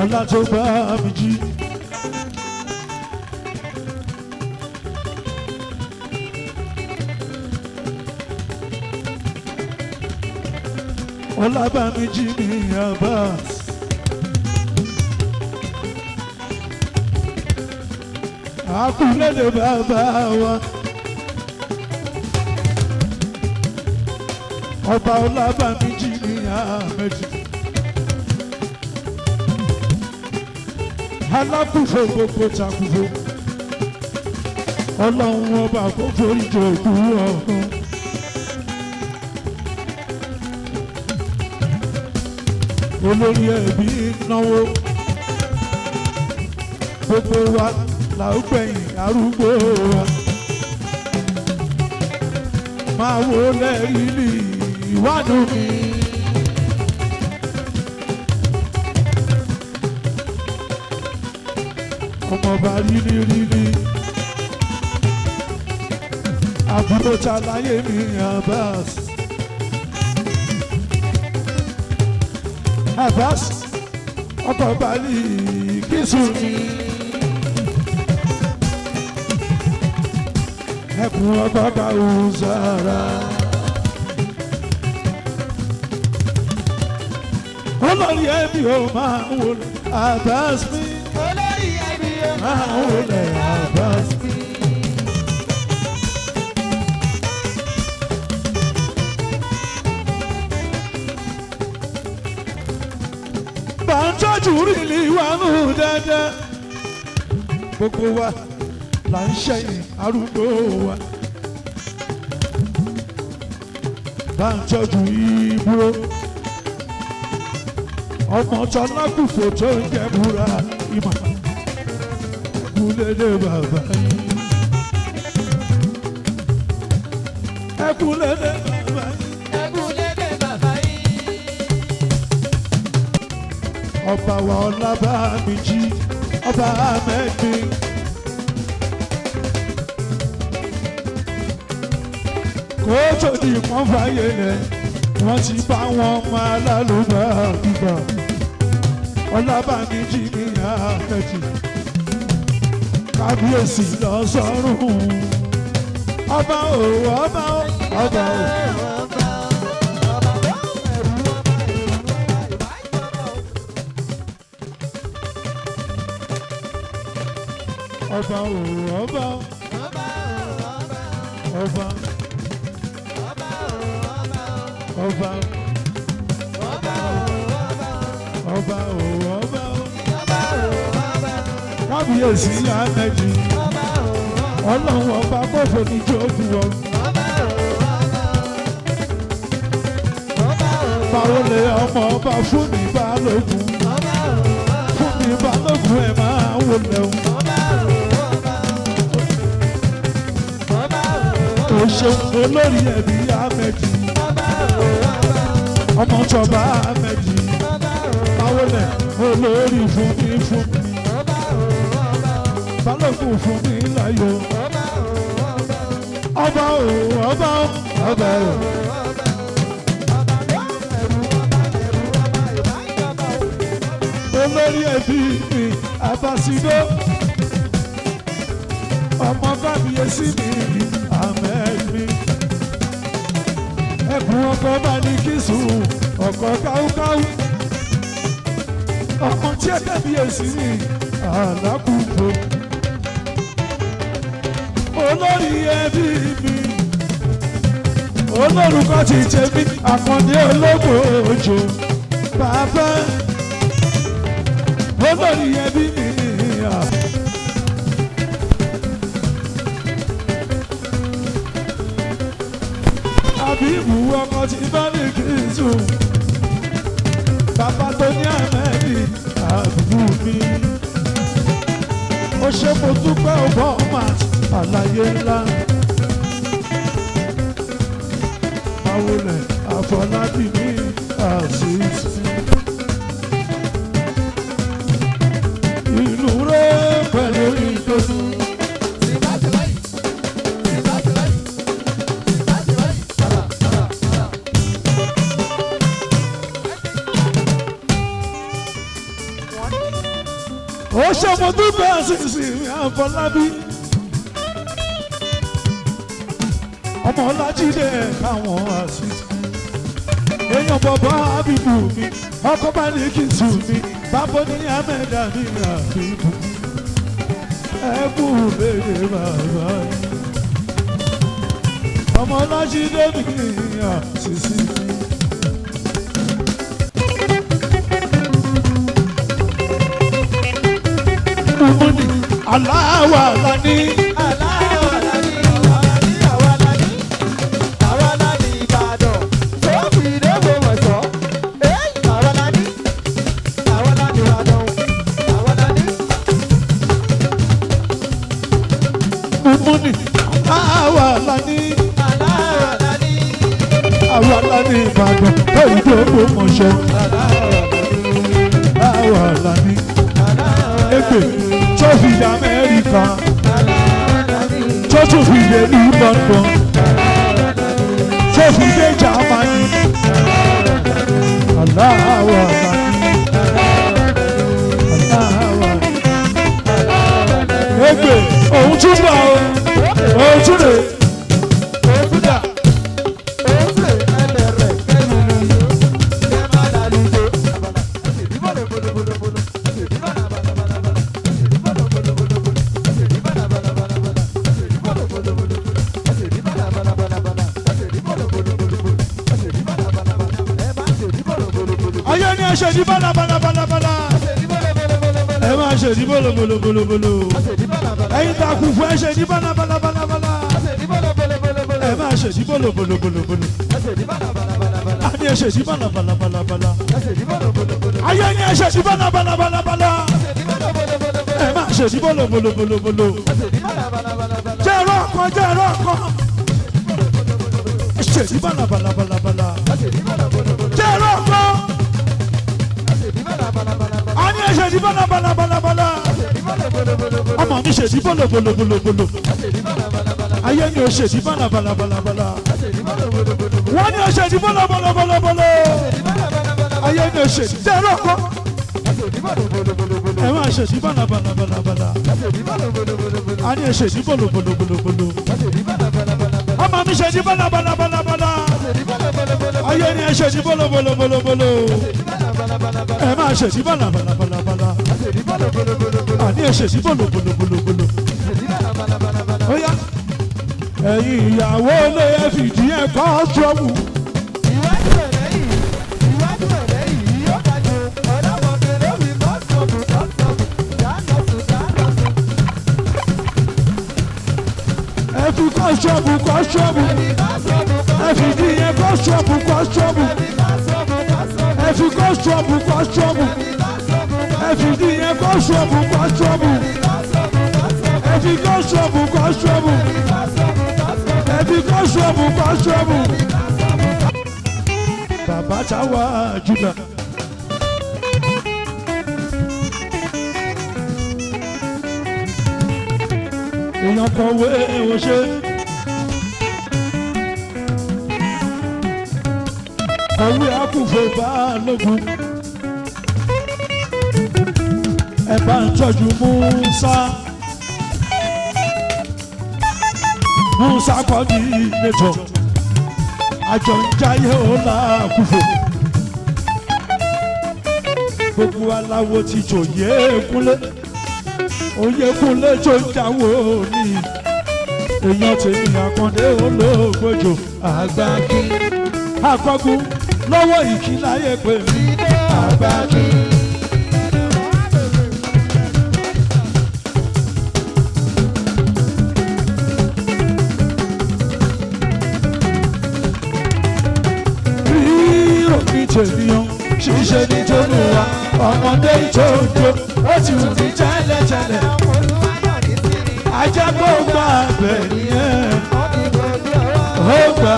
Ọlá tó bá mi jí. Ọlá bá mi jí mi Abbas. Àkúlẹ̀dẹ̀ bàbá wa. Ọba ọlá bá mi jí mi Ahmed. Alákùfò gbogbo takùfò. Ọlọ́run ọba kò forí jẹ òkú ọ̀run. Olórí ẹbí náwó. Gbogbo wa là ó gbẹ̀yìn arúgbó wa. Máa wo lẹ́rìí ní ìwádùn mi. Ọmọọba rírí rírí. Àbúrò ta láyé mi Abbas. Abbas ọkọ̀ balí kìsù mi. Ẹkùn ọkọ̀ kàwùsára. Olórí ẹbí ò máa wọlé Abbas mi. Olórí ẹbí o Máa wọlé Abbas mi. Bá ń tọ́jú rìlì wa nù dáadáa. Gbogbo wa là ń ṣẹ̀yìn arúgbó wa. Bá ń tọ́jú ìbúrò. Ọmọ tọ́lákùfò tó ń jẹ́ búra ìmọ̀. Ẹkúnlélé bàbá yìí. Ẹkúnlélé bàbá yìí. Ẹkúnlélé bàbá yìí. Ọba wa Ọlábàmíjì, ọba Ahmed. Kó tó di pọ́n fàyè lẹ̀, wọ́n ti bá wọn máa lálùbá gbígbà. Ọlábàmíjì ní Ahmed. Kábíyèsí lọ sọ́run. Ọba o, ọba o, ọba o. Ọba o, ọba o, ọba ọba ọba o, ọba o. Kábíyèsí Ahmed. Ọlọ́run ọba kò fòní jókòó ọ. Báwo lè ọmọ ọba fún mi balógun? Fún mi balógun ẹ̀ máa wọlé o. O ṣeun olórí ẹbí Ahmed. Ọmọ tọba Ahmed. Báwo lè olórí fún mi fún mi? Balógun fún mi láyọ̀. Ọba o, ọba o, ọba o. Olórí ẹbí mi Abasido. Ọmọ kábíyèsí mi Ahmed mi. Ẹkùn ọkọ bá ní kìsù ọkọ káúkáú. Ọmọ tí ẹ kábíyèsí mi Alákùnfò. Olórí ẹbí mi. Olórúkọ ti tèmi Àkàndé ológo òjò. Bàbá olórí ẹbí mi. Àbíbù ọkọ tí bá ní kìsù. Bàbá tó ní àmẹ́rì àbúrò mi. Ó ṣe mo dúpẹ́ ọgbọ́n mat àlàyé ńlá. Àwòlẹ̀ Àfọlábí mi àṣìṣe. Ìlú rẹ̀ pẹ̀lú ìdòdó. Ó ṣe mo dúpẹ́ àṣìṣe Àfọlábí. Ọmọ Ọlájídé káwọn àṣìṣe. Èèyàn bàbá Ábíbù mi, ọkọ bá ní kí n sùn mi, bàbá ní Amẹ́dà mi Àbíbù. Ẹ kú béèrè bàbá mi. Ọmọ Ọlájídé mi àṣìṣe mi. Mumuni aláwa la ní. Aláwa la ní, àwa la ní, àwa la ní. Àwa la ní Ìbàdàn, tó fi l'Ógbómọ̀ṣọ́. Èyí, àwa la ní. Àwa la ní Ìbàdàn, àwa la ní. Mumuni aláwa la ní. Aláwa la ní. Àwa la ní Ìbàdàn, tó ìdí Ògbómọ̀ṣọ́. Aláwa la ní. Aláwa la ní. Aláwa la Ègbè ní. tó fi dé Amẹ́ríkà, Aláwa la ní. tó tún fi dé ní London, tó fi dé Jámánì. Aláwa la ní. Aláwa. Ègbè òun tún bọ̀ o, òun tún rè. Òtúdà, òtúrè ẹlẹ́rẹ̀ kẹ́lùlù kẹ́ má lálùjọ. Ayé ni ẹ ṣe ní bálabàlabàlabàlà. Ẹ máa ṣe ní bòlòbòlòbòlò. Ẹyin tá a kù fún ẹ ṣe ní bálabàlabàlabàlà. Ẹ máa ṣe ní bòlòbòlòbòlò. A ní ẹ ṣe ní bálabàlabàlabàlà. Ayé ni ẹ ṣe ní bálabàlabàlabàlà. Ẹ máa ṣe ní bòlòbòlòbòlò. Jẹ́ ẹ̀rọ kan, jẹ́ ẹ̀rọ kan. Ẹ ṣe ní bálabàlabàlabàlà. Jẹ́ ẹ̀rọ kan. A ní ẹ ṣe ní bálabàlabàlabàlà. Ọmọ mi ṣe ní bòlòbòlòbòlò. Ayé ni o ṣe ní bálabàlabàlabàlà. Wọ́n ní o ṣe ní bòlòbòlòbòlò. Ayé ni o ṣe ní jẹ́ ẹ̀rọ kan. Ẹ máa ṣe ní bálabàlabàlabàlà. A ní ẹ ṣe ní bòlòbòlòbòlò. Ọmọ mi ṣe ní bálabàlabàlabàlà. Ayé ni ẹ ṣe ní bòlòbòlòbòlò. Ẹ máa ṣe ní bálabàlabàlabàlà. A ní ẹ ṣe ní bòlòbòlòbòlò. Ó yá. Ẹ̀yin ìyàwó lè fìdí ẹ̀kọ́ ṣọ́ọ̀bù. Ẹ fi kọ́ ṣọ́ọ̀bù kọ́ ṣọ́ọ̀bù. Ẹ fìdí ẹ̀kọ́ ṣọ́ọ̀bù kọ́ ṣọ́ọ̀bù. Ẹ fi kọ́ ṣọ́ọ̀bù kọ́ ṣọ́ọ̀bù. Ẹ fìdí ẹ̀kọ́ ṣọ́ọ̀bù kọ́ ṣọ́ọ̀bù. Ẹ fi kọ́ ṣọ́ọ̀bù kọ́ ṣọ́ọ̀bù. Ẹ fi kọ́ ṣọ́ọ̀bù kọ́ ṣọ́ọ̀bù. Bàbá táwa jùlọ. Èèyàn kan wé o ṣe. Kọ̀wé akúfò Balógun. Ẹ bá ń tọ́jú Musa. Musa kọ́ ní ìletò. Àjọ ń jáyé ó lákúfò. Gbogbo aláwo ti jòyè kúnlé. Oyè kúnlé tó ń jáwó ní. Èèyàn tèmi Àkàndé olóògbòjò àgbàkí. Akọ́gun lọ́wọ́ ìkíláyè pè mí àgbàkí. Rírò ní tèmíyàn, ṣíṣe ní tòlúwa, ọmọdé ìjọ́jọ́, ó ti wù mí jẹ́lẹ̀jẹ́lẹ̀. Ajá kó gbà bẹ̀ nìyẹn, ó gbà.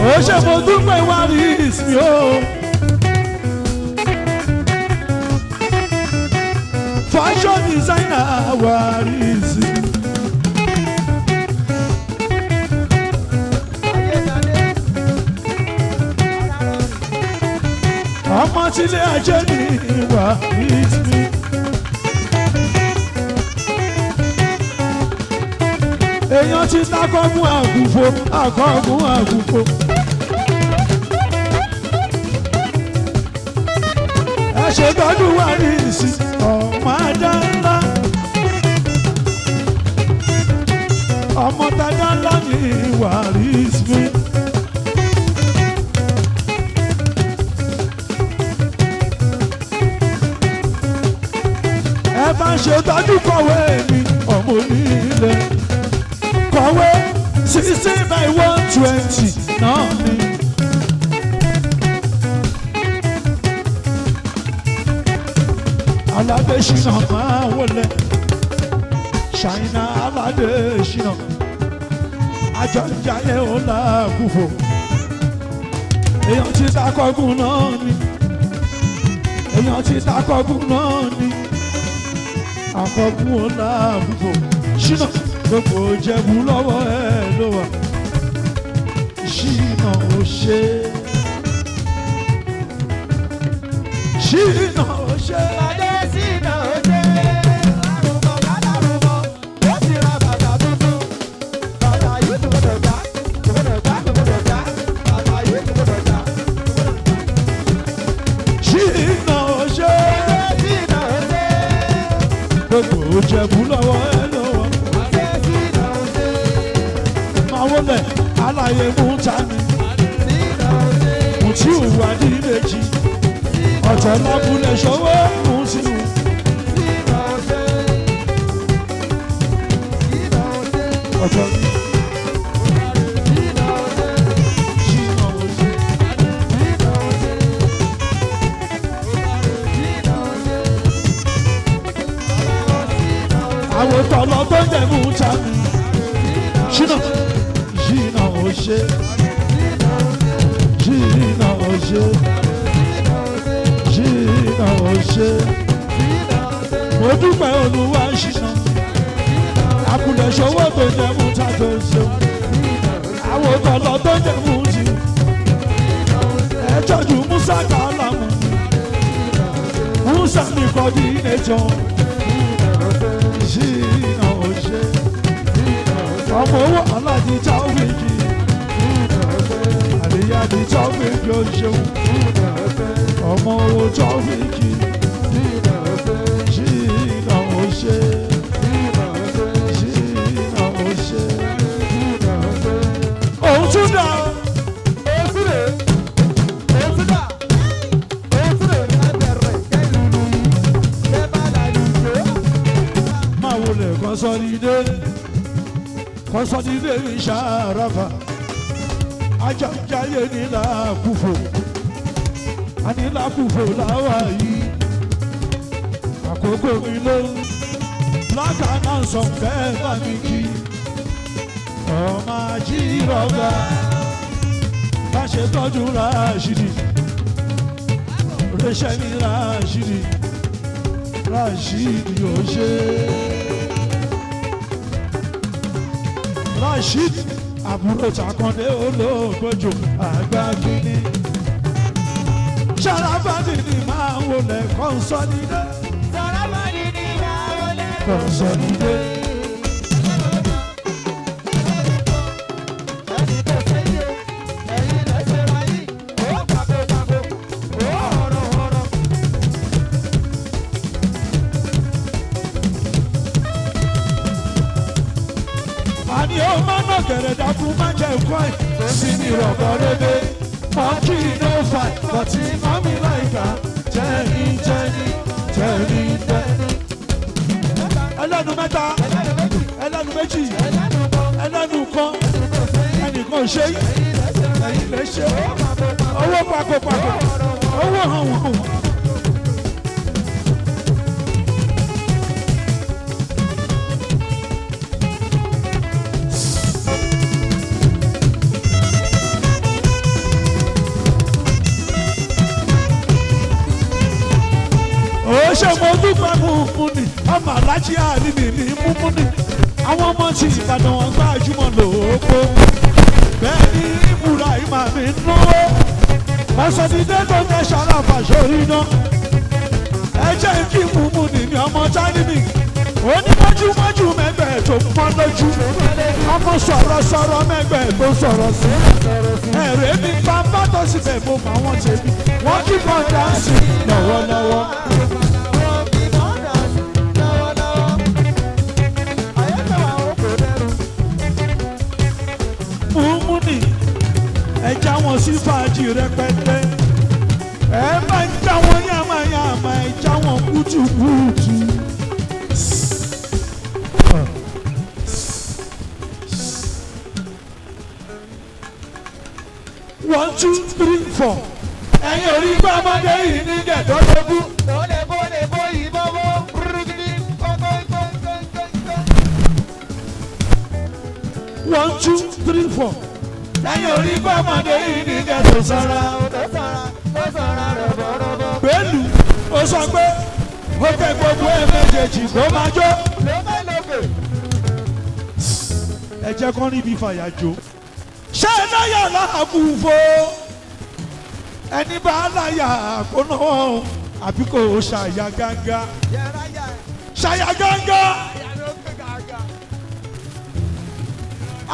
Ó ṣe mo dúpẹ́ wá rí ìsìn o. Fashion designer wá rí ìsìn. Tílé ajé ní ìwà ìsinmi. Èèyàn ti takọ́gún àgùnfò àkọ́gún àgùnfò. Ẹ ṣe gbọ́dún wà ní ìsìn ọmọ ajá ńlá. Ọmọ tajá ńlá ní ìwà ìsinmi. Ẹ bá ń ṣe tọ́jú kọ̀wé mi ọmọ onílẹ̀ kọ̀wé 60 by 120 náà ni. Aládé ṣìnà máa wọlé ṣàìnà aládé ṣìnà àjọ ìjàyè ó làkúfò èèyàn ti takọ̀gùn náà ni èèyàn ti takọ̀gùn náà ni àkọ́kùn ọ̀la àbúkò ṣínà gbogbo jẹ̀bù lọ́wọ́ ẹ ló wà ṣínà ò ṣe ṣínà ò ṣe. Adésínà ó ṣe lárúbọ lárúbọ ó ti ra bàtà tuntun bàtà yìí kò gbọdọ̀ já kò gbọdọ̀ já kò gbọdọ̀ já bàtà yìí kò gbọdọ̀ já. Ṣínà ò ṣe Adésínà ó ṣe gbogbo jẹ̀bù lọ́wọ́ ẹ ló wà Adésínà ó ṣe máa wọlé aláyé mú ta mi Sínà ó ṣe mú tí ò wá ní méjì ọ̀tọ̀ lábúlé ṣọwọ́ mú tí ò. Sínà ó ṣe Sínà ó ṣe Ọ̀tọ̀ ní Sínà ó ṣe ṣínà ò ṣe. Sínà ó ṣe Sínà ó ṣe Àwọn tọ̀lọ̀ tó ń jẹ mú ta mi ṣínà ṣínà ò ṣe ṣínà ò ṣe ṣínà ò ṣe mo dúpẹ́ olúwa ṣínà àkùlẹ̀ ṣọwọ́ tó jẹ mú ta tó ṣe àwọn tọ̀lọ̀ tó ń jẹ mú ti ẹ tọ́jú Musa Kàlámù Musa mi coordinator ṣínà ò ṣe ọmọ owó aláàjì táwíìkì àríyájí táwíìkì ó ṣeun ọmọ owó táwíìkì ṣínà ò ṣe ṣínà ò ṣe òun tún dà máa wọlé kọ́sọ́dídé kọ́sọ́dídé mi ṣàràfà ajájáyé nílà kúfò ànílà kúfò láwà yìí àkókò mi ló ń lákàná sọ bẹ́ẹ̀ bá mi kí ọmọ àjírọ̀gbà bá ṣe tọ́jú Rashidi rẹ́ṣẹ́ ní Rashidi Rashidi ò ṣe Rashidi àbúrò Takàndé olóògbójò àgbà kínní Ṣàràfàdì ni máa ń wọlé kọ́ńsọ́lídé kọ́ńsọ́lídé. Àní ó máa ná gẹ̀rẹ̀ dákú má jẹ́ nǹkan ẹ̀. Sí mi rọ̀bọ̀ rebe, monkey no fight, but mami like am. Jẹ́ni jẹ́ni jẹ́ni jẹ́ni. Ẹlẹ́nu mẹ́ta, ẹlẹ́nu méjì, ẹlẹ́nu kan, ẹnìkan ṣe yí, ẹ̀yin lè ṣe. Owó pakopako, owó hàn wọ̀n wọ̀n. Ó ṣe mo dúpẹ́ múmú ni ọmọ alájí àrími ní múmú ni àwọn ọmọ tí Ìbàdàn wọn gbajúmọ̀ lóko bẹ́ẹ̀ ni ìmúra ìmà mi náwó ọ̀sọ̀dídé tó jẹ́ ṣàràfà ṣó Torí náà ẹ jẹ́ kí mùmú nìní ọmọ tánìmì onímọ̀júmọ́jú mẹ́gbẹ́ tó pọ́n lójú ọmọ sọ̀rọ̀sọ̀rọ̀ mẹ́gbẹ́ tó sọ̀rọ̀ sí ẹ̀rẹ́ mi bàbá tó sì bẹ̀ bó ma wọ́n tèmi wọ́n kí bọ́n dáǹsì lọ́wọ́lọ́wọ́. Mùmú nì ẹ já wọn sí fàájì rẹpẹtẹ ẹ máa ń já wọn yàmàyàmà ẹ já wọn kútùkùtù. One, two, three, four. Ẹ̀yin orí gbọ́ ọmọdé yìí ní gẹ̀dọ́dọ́gún. One, two, three, four. Ẹ̀yin orí gbọ́ ọmọdé yìí ní gẹ̀dọ́ sára. Pẹ̀lú ó sọ pé ó fẹ́ gbogbo ẹ̀ méjèèjì kó máa jó. Ẹ jẹ́ kán níbi fàyàjò. Ṣé ẹ náyà láàbùfo? Ẹni bá láyà kó náà àbí kò ṣàyà gánga. Ṣàyà gánga.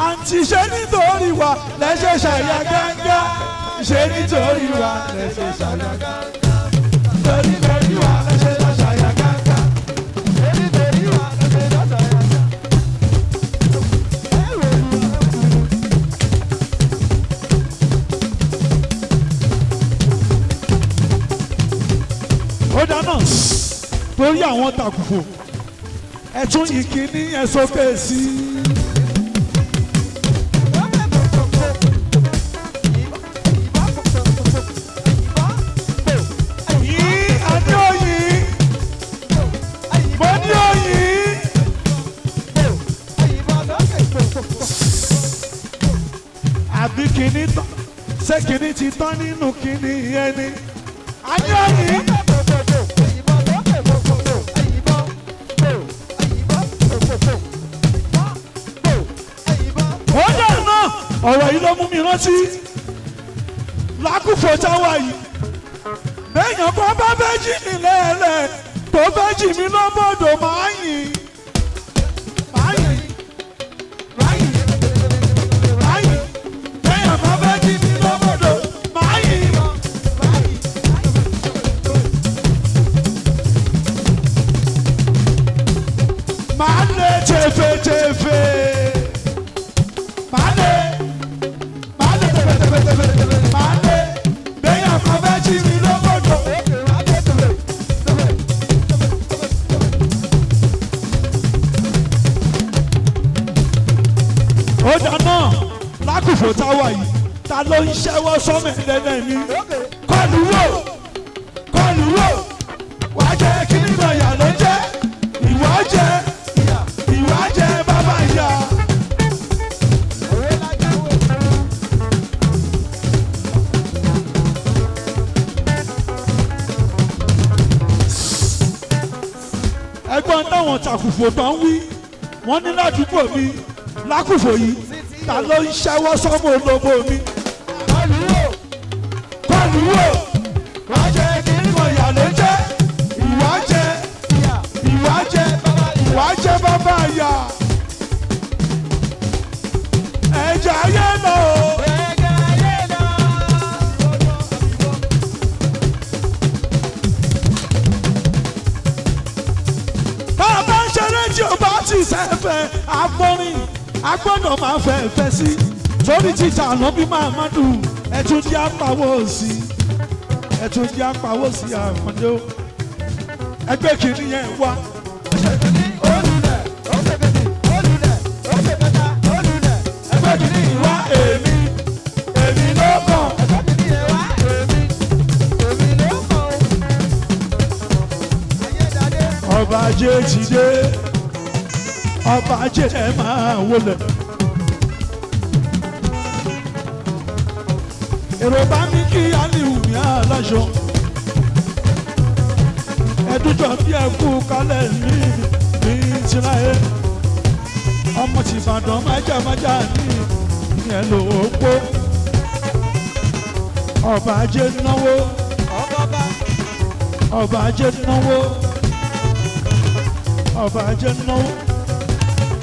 Àǹtí ṣe nítorí wa lẹ́sẹ̀ ṣàyà gánga. Ṣé nítorí wa lẹ́sẹ̀ ṣàyà gánga. Torí torí wa lẹ́sẹ̀ ṣàyà gánga. Ó dáná torí àwọn tàkùfò ẹ tún ìkíní ẹ sókè sí i. Yìí àní òyìn mo ní òyìn àbí kíní tán ṣé kíní ti tán nínú kíní ẹni àní òyìn. Ó dáná ọ̀rọ̀ yìí ló mú mi rántí lákùfò táwa yìí béèyàn kan bá fẹ́ jì mí lẹ́ẹ̀lẹ́ tó fẹ́ jì mí lọ́bọ̀dọ̀ máa yìn máa yìn máa yìn máa yìn béèyàn kan fẹ́ jì mí lọ́bọ̀dọ̀ máa yìn. Máa lé tefetefe máa lé máa lé tefetefetefete máa lé béèyàn kan fẹ́ jì mí lọ́bọ̀dọ̀. Ó dáná lákùfò táwa yìí ta ló ń ṣẹ́wọ́ sọ́mẹ̀lẹ́lẹ́ mi kọlù wò kọlù wò wàá jẹ́ kí nígbà yà ló jẹ́ ìwà jẹ́ ìwà jẹ́ bàbá ìyá. Ẹgbọ́n táwọn tàkùfò tó ń wí wọ́n ní ládùúgbò mi lákùfò yìí ta ló ń ṣẹ́wọ́ sọ́mọ olóbó mi kọlù wò wàá jẹ́ kí nígbà yà ló jẹ́ ìwà jẹ́ ìwà jẹ́ ìwà jẹ́ bàbá ìyá. Ẹ̀jẹ̀ ayé lọ o. Bá a bá ń ṣeré tí o bá ti sẹ́fẹ̀ agbọ́nrin agbọ́dọ̀ máa fẹ́ fẹ́ sí torí títà àná bí máa má dùn ẹ̀tún jẹ́ àpawọ́ sí ẹ̀tún jẹ́ àpawọ́ sí àkàndé o ẹgbẹ́ kìíní yẹn wá. Ẹgbẹ́ kìíní wá èmi èmi ló kàn. Ọba ajé ti dé ọba ajé ẹ máa wọlé. Èrò bá mi kí Aliu ní aláṣọ ẹdújọ bí ẹ kú kálẹ̀ ní ní tìláyé ọmọ tìbàdàn májàmájà ní ìyẹn ló pọ̀ ọba ajé náwó. Ọba ajé náwó, ọba ajé náwó,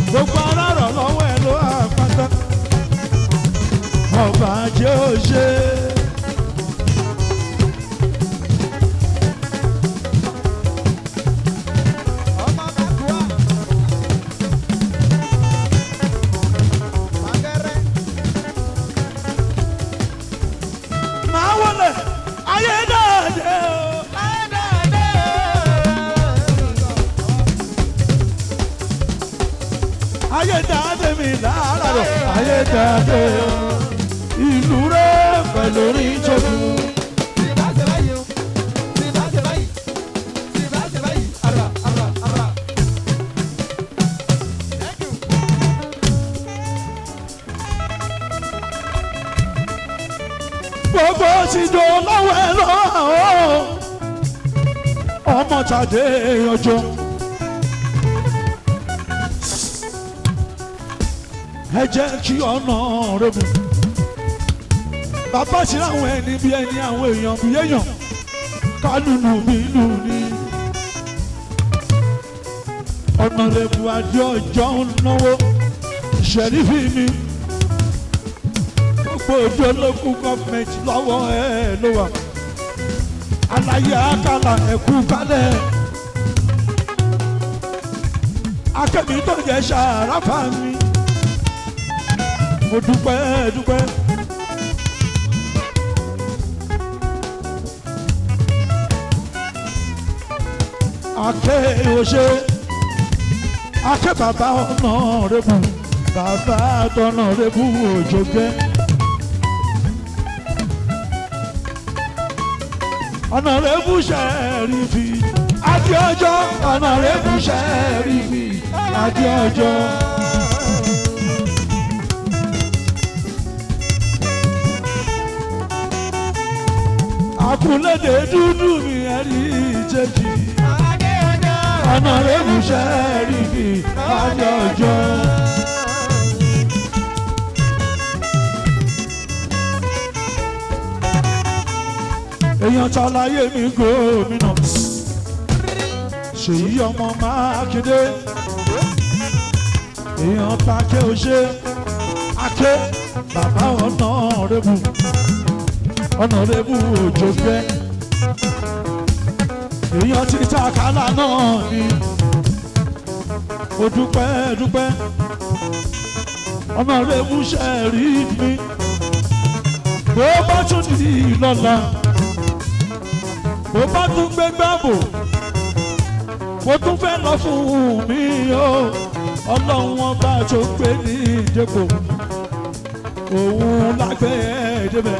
gbogbo ara rọ̀ lọ́wọ́ ẹ̀ ló àpáta. Ọba ajé ò ṣe. Ọmọ bá kú wa. Bàkẹ́rẹ́. Màá wọlé ayé dáadé o. Ayé dáadé mi lára rọ̀, ayé dáadé o. Ìlú rẹ̀ pẹ̀lú orí ìjọba. Gbogbo ti jọ lọ́wọ́ ẹ lọ́wọ́ ọmọ tàdé ọjọ́. Ẹ jẹ́ kí ọ̀nà rẹ̀ mú. Bàbá ti ráwọn ẹni bí ẹni, àwọn èèyàn bí èèyàn, kálùlù bí lù ní. Ọ̀nà rẹ̀ mú adé ọjọ́ ń náwó. Ṣẹ̀rífì mi, gbogbo ojú olókùn gọ́ọ̀mẹ̀ntì lọ́wọ́ ẹ ló wà. Aláyé àkàlà ẹ̀kú balẹ̀. Akẹ́mi tó jẹ́ ṣàràfà mi. Mo dúpẹ́ dúpẹ́. Akẹ́ òṣè, akẹ́ bàbá ọ̀nà rẹ̀ bù, bàbá tọ̀nà rẹ̀ bù òjò gẹ́. Ọ̀nàrẹ́bù Ṣẹ̀rífì Adéọjọ́, ọ̀nàrẹ́bù Ṣẹ̀rífì Adéọjọ́. Àkúnlédè dúdú mi ẹ̀rí ìjẹ́jì. Ọ̀nàrẹ́bù Ṣẹ̀rífì Adéọjọ́. Èèyàn tàlàyé mi gómìnà Ṣèyí ọmọ Mákindé, èèyàn tàkẹ́ òṣè ake bàbá ọ̀nàrẹ́bù, ọ̀nàrẹ́bù òjògbẹ́, èèyàn ti ta kálá náà ni. Mo dúpẹ́ dúpẹ́. Ọ̀nàrẹ́bù ṣẹ̀rí mi, bó bá tún di lọ́la, bó bá tún gbégbá bò, mo tún fẹ́ lọ fún mi o. Ọlọ́run ọba tó gbé ní ìdẹ́kọ̀, òun lágbẹ́ ẹ̀ẹ́dẹ́bẹ̀.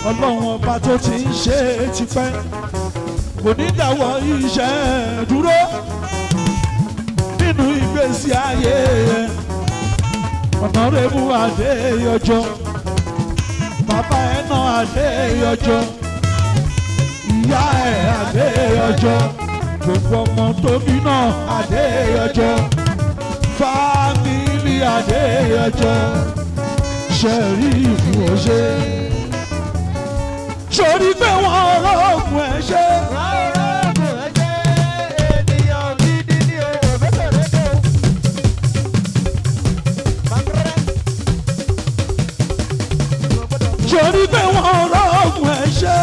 Ọlọ́run ọba tó ti ń ṣe é tipẹ́ kò ní dáwọ́ iṣẹ́ dúró nínú ìgbésí ayé ẹ̀. Ọ̀nàrẹ́bù Adéyọjọ́, bàbá ẹ̀ náà Adéyọjọ́, ìyá ẹ̀ Adéyọjọ́, gbogbo ọmọ tóbi náà Adéyọjọ́, fámìlì Adéyọjọ́, Ṣẹ̀rífù ọ̀ṣẹ́. Sórí pé wọ́n rọ́ọ̀gùn ẹ̀ ṣe. Sórí pé wọ́n rọ́ọ̀gùn ẹ̀ ṣe.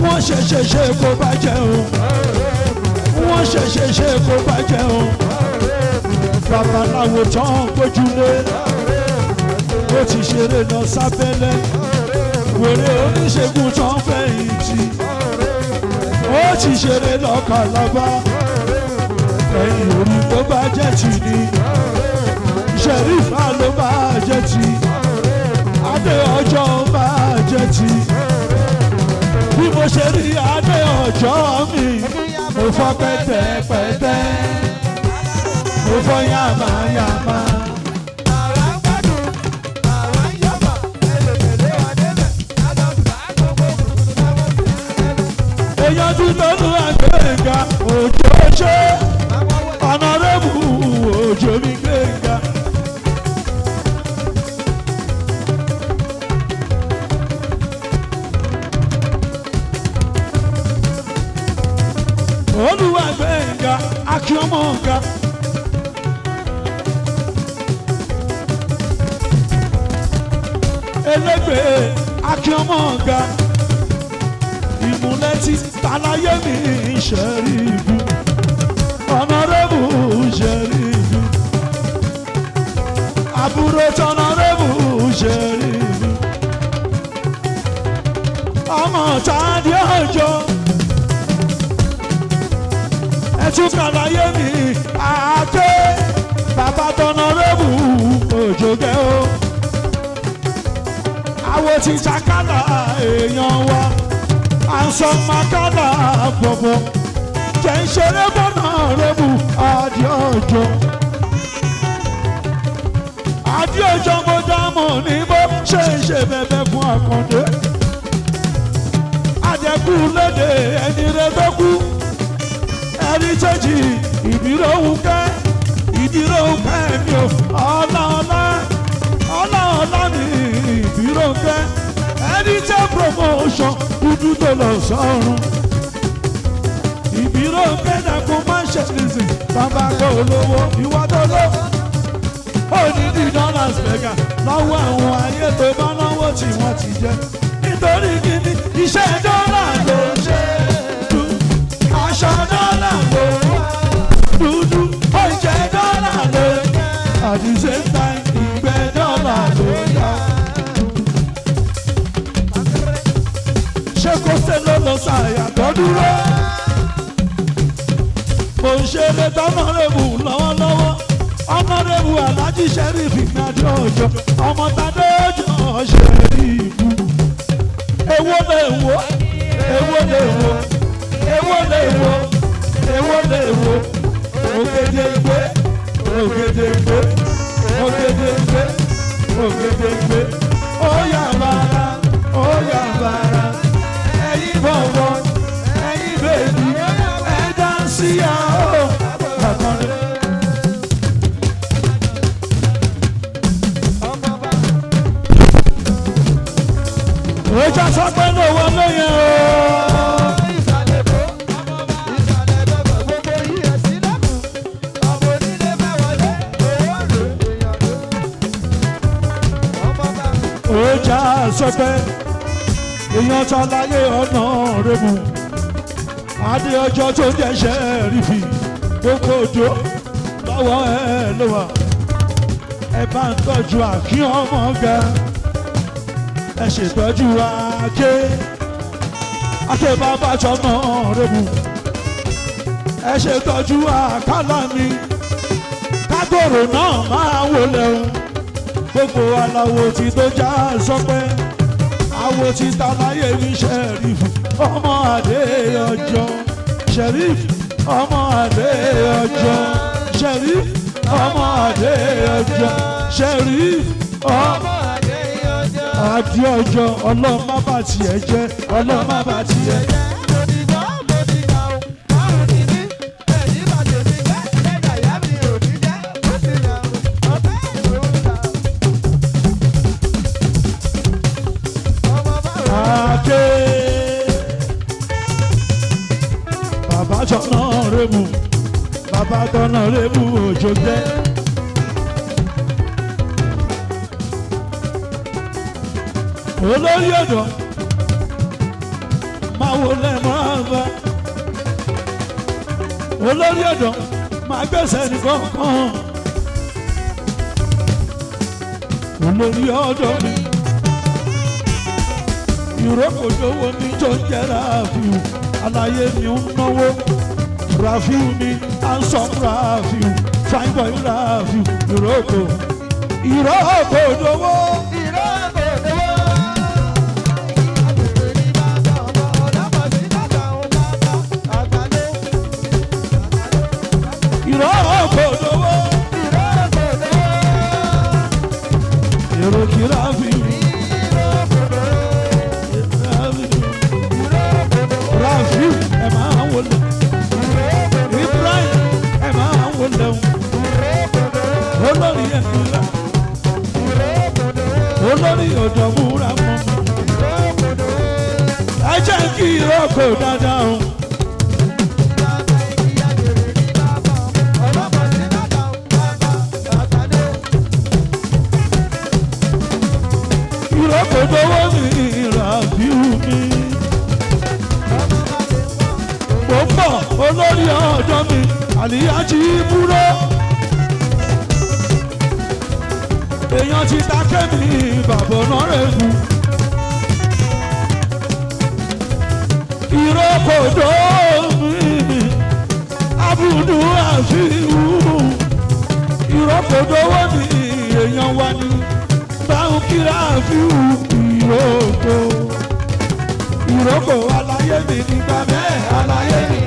Wọ́n ṣe ṣe ṣe kó bá jẹ́ o. Wọ́n ṣe ṣe ṣe kó bá jẹ́ o. Babaláwo tán gbójúlé, ó ti ṣeré lọ sábẹ́lẹ̀. Wèrè oníṣègùn tán fẹ̀yìntì, ó ti ṣeré lọ Kàlábá. Ẹ̀yìn orí tó bá jẹ́ tì ní Ṣẹ̀rífà ló bá jẹ́ tì, Adé ọjọ́ bá jẹ́ tì. Bí mo ṣe rí Adé ọjọ́ mi, mo fọ́ pẹ́tẹ́pẹ́tẹ́, mo fọ́ yàmáyàmá. Èèyàn tún lọ́nu àgbẹ̀ngà òjò ṣe, ọ̀nàrẹ́bù òjò mi gbẹ̀ngà. Elégbè Akínọmọ ọ̀gá ìmúlẹ́tì tàlàyé mi ṣẹ̀rífù ọ̀nàrẹ́bù ṣẹ̀rífù àbúrò tọ̀nàrẹ́bù ṣẹ̀rífù ọmọ tàdí ọjọ́ ẹtún kàlàyé mi àáké bàbá tọ̀nàrẹ́bù òjògẹ́ o àwọn tí takàlà èèyàn wa à ń sọ makàlà bọ̀bọ̀ jẹ́ ń ṣeré bọ́nà rẹ́bù adéọjọ́ adéọjọ́ mo dámọ̀ ní bó ṣe ń ṣe bẹ̀bẹ̀ fún àkàndé àjẹkù léde ẹni rẹ tó kú ẹni tẹ́jì ìdíròhùn kẹ́ ìdíròhùn kẹ́ mi ò ọ̀la ọ̀la ọ̀la ọ̀la mi ìdíròhùn kẹ́ ẹni tẹ́ promotion dúdú tó lọ sọ́run ìdíròhùn kẹ́ dàkún má ṣe nìsín bàbá kò lówó ìwà tó lọ òdìdí dollars mẹ́gà lọ́wọ́ àwọn ayé tó bá náwó tí wọ́n ti jẹ nítorí kíni iṣẹ́ dọ́là ló ṣe aṣọ dọ́là ló dúdú oúnjẹ dọ́là ló at the same time ìgbẹ́ dọ́là ló yá. Ṣé kò ṣe ló lọ ṣàyà tó dúró? Mo ń ṣe lẹ́tọ́ ọ̀nàrẹ́bù lọ́wọ́lọ́wọ́ ọ̀nàrẹ́bù Alhaji Sheriff Ìgbàdí ọjọ́ ọmọ tàdé ọjọ́ Sheriff. Èwo lè wo èwo lè wo èwo lè wo èwo lè wo ògèdèǹgbé ògèdèǹgbé ògèdèǹgbé ògèdèǹgbé ó yà bàrà ó yà bàrà ẹ̀yin bọ̀bọ̀ ẹ̀yin bèbí ẹ̀ dá sí à ó àkànlẹ̀. Ó já sọ pé ní owó lóye o. Ó já sọ pé èèyàn ta láyé ọ̀nà rẹ̀mú. Adé ọjọ́ tó jẹ́ ṣẹ́ẹ̀rìfì gbogbo òjò lọ́wọ́ ẹ ló wà. Ẹ bá ń tọ́jú àkín ọmọ ga. Ẹ ṣètọ́jú àké. Àké bàbá tọmọ rẹ̀mú. Ẹ ṣètọ́jú àkàlà mi. Kágòrò náà máa wọlé o. Gbogbo aláwo tí tó já sọpẹ́. Àwo tí ta láyé mi ṣẹ̀rífù ọmọ àdé ọjọ́ ṣẹ̀rífù ọmọ àdé ọjọ́ ṣẹ̀rífù ọmọ àdé ọjọ́ ṣẹ̀rífù ọmọ àdé ọjọ́ ọlọ́run má bà tiẹ̀ jẹ́ ọlọ́run má bà tiẹ̀ jẹ́. Àké bàbá tọ̀nà rẹ̀mú bàbá tọ̀nà rẹ̀mú òjò jẹ́. Olórí ọ̀dọ́ máa wo lẹ́mọ́ àbá. Olórí ọ̀dọ́ máa gbèsè nìkan kan. Olórí ọ̀dọ́ mi ìrókòjòwò mi tó ń jẹ́ Rafiu aláyé mi ń náwó Rafiu mi handsome Rafiu fine boy Rafiu ìrókò ìrókòjòwò. Ìrókòjòwò ìrókì Rafiu. Rafiu ẹ máa wọlé Ibrahim ẹ máa wọlé olórí ẹ̀kúnlá olórí ọ̀dọ́ múra mọ́ ẹ jẹ́ kí ìrókò dáadáa o. Ìrókòdówó mi Ràfíù mi. Mo ń bọ̀ olórí ọ̀dọ́ mi Àlíhájì Búró. Èèyàn ti ta kémi bàbá ọ̀nà rẹ̀ kú. Ìrókòdó mi Abudu Àfíù. Ìrókòdówó mi èèyàn wa ni báwọn kíra Àfíù ìrókò. Ìrókò aláyé mi nígbà bẹ́ẹ̀ aláyé mi.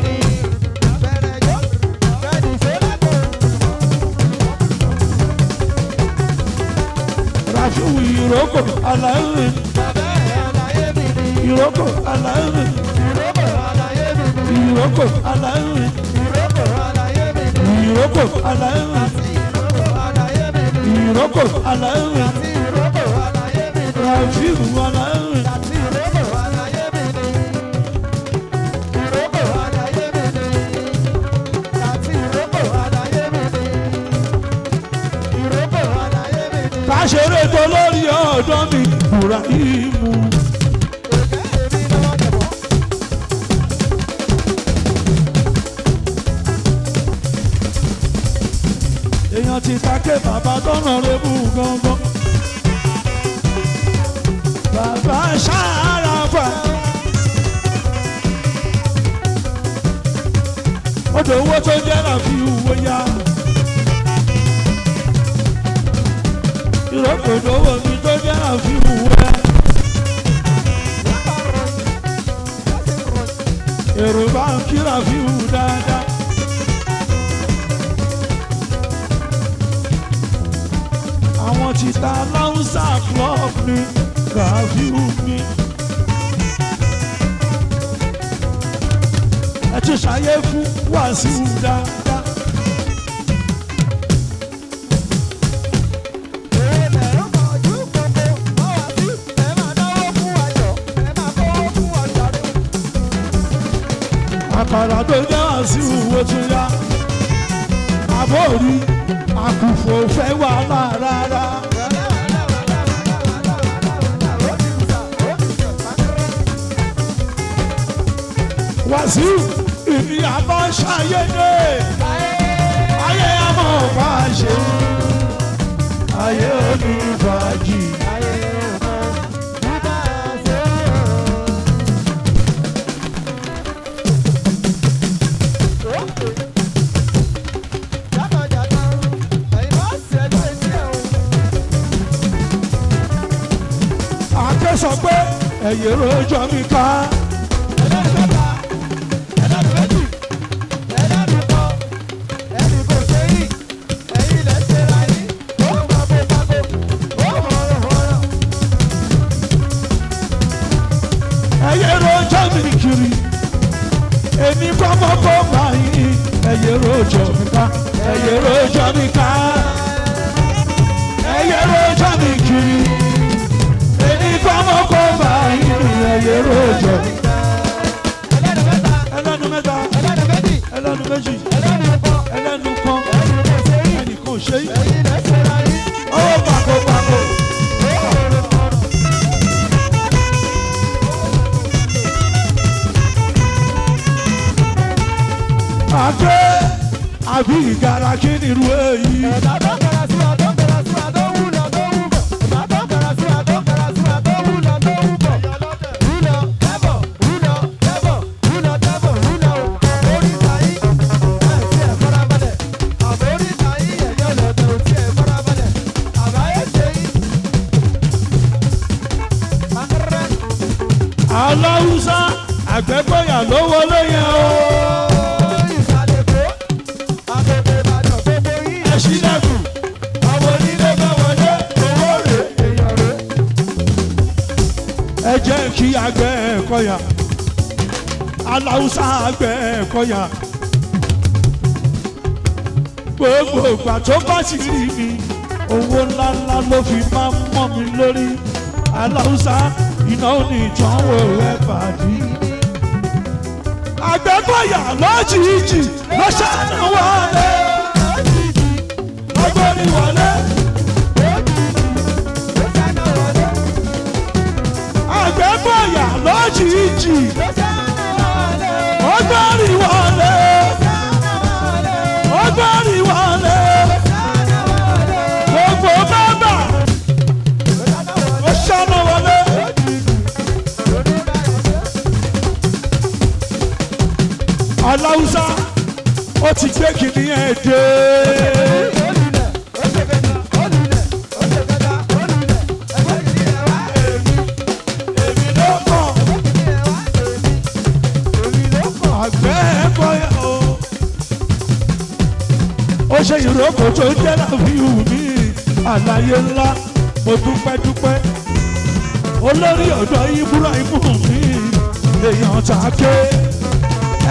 Ràfíù ìrókò aláyé mi. Ìrókò aláyé mi. Ìrókò aláyé mi. Ìrókò aláyé mi. Ìrókò aláyé mi. Ràfíù aláyé mi. Káṣeré tó lórí ọ̀dọ́ mi Bùráhímù. Èèyàn ti také bàbá tọ́nà rébù gangan. Bàbá ṣàràfà. Odò owó tó jẹ́ Ràfíù wó yá. Ìrókòdówó mi tó jẹ́ Ràfíù wẹ́. Èrò bá ń kí Ràfíù dáadáa. Àwọn ti ta Láúsà club ni Ràfíù mi. Ẹ ti ṣàyè fún Wàsíù dáadáa. Àkàrà tó jẹ́ Wàsíù wo tún yá. Àbórí àkùfò fẹ́ wàhálà rárá. Wàsíù ìní àbọ̀ ṣayé dé. Ayé àmọ̀ bá ṣe. Ayé onífàájì. Àkẹ́ sọ pé ẹ̀yẹ̀ rojọ́ mi ká. Ẹ̀yẹ̀ rojọ́ mi kiri. Èmi kọ́ mọ́kọ́ máa yín. Ẹ̀yẹ̀ rojọ́ mi ká. Ẹ̀yẹ̀ rojọ́ mi ká. Ẹ̀yẹ̀ rojọ́ mi kiri. Èmi kọ́ mọ́kọ́ máa yín. Ẹ̀yẹ̀ rojọ́ mi ká. Ẹlẹ́nu mẹ́ta, ẹlẹ́nu méjì, ẹlẹ́nu kan, ẹnìkan ò ṣe é. Owó pàkó pàkó. Àgbẹ̀ àbí ìgara kí ni irú èyí? Aláwùsá Àgbẹ̀kọ̀yà ló wọlé yẹn o. Ẹ ṣílẹ̀kùn, àwọn onílé bá wọlé, owó rè é. Ẹ jẹ́ kí Àgbẹ̀kọ̀yà, Aláwùsá Àgbẹ̀kọ̀yà. Gbogbo ìgbà tó bá sì rí mi, owó ńláńlá ló fi máa ń mọ́ mi lórí. Aláwùsá iná ò ní ìtànwó ẹ̀ bàdí. Àgbẹ̀kọ̀yà lójijì ló ṣàánú wọlé. Lọ́gbọ́n wọlé. méjèèjì. Ó gbárí wọlé. Ó gbárí wọlé. Gbogbo bàbà. Ó ṣáná wọlé. Aláwùsá ó ti gbé kìnìún ẹ̀ dé. Èmi ló kàn. Àgbẹ̀ bọ́yá o. Ó ṣe ìrókò tó jẹ́ láfihàn mi àlàyé ńlá mo dúpẹ́ dúpẹ́. Olórí ọ̀dọ́ Ibrahim mi èèyàn tàké.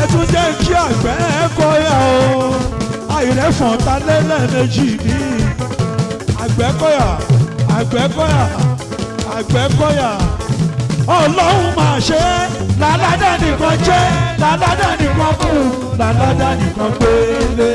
Ẹ tún jẹ́ kí àgbẹ̀ kọ́yà o. Àìrẹ́fọ̀n ta lẹ́lẹ́mejì ní. Àgbẹ̀kọ̀yà Àgbẹ̀kọ̀yà Àgbẹ̀kọ̀yà. Ọlọ́run máa ṣe é làládà nìkan jẹ́ làládà nìkan kù làládà nìkan pélé.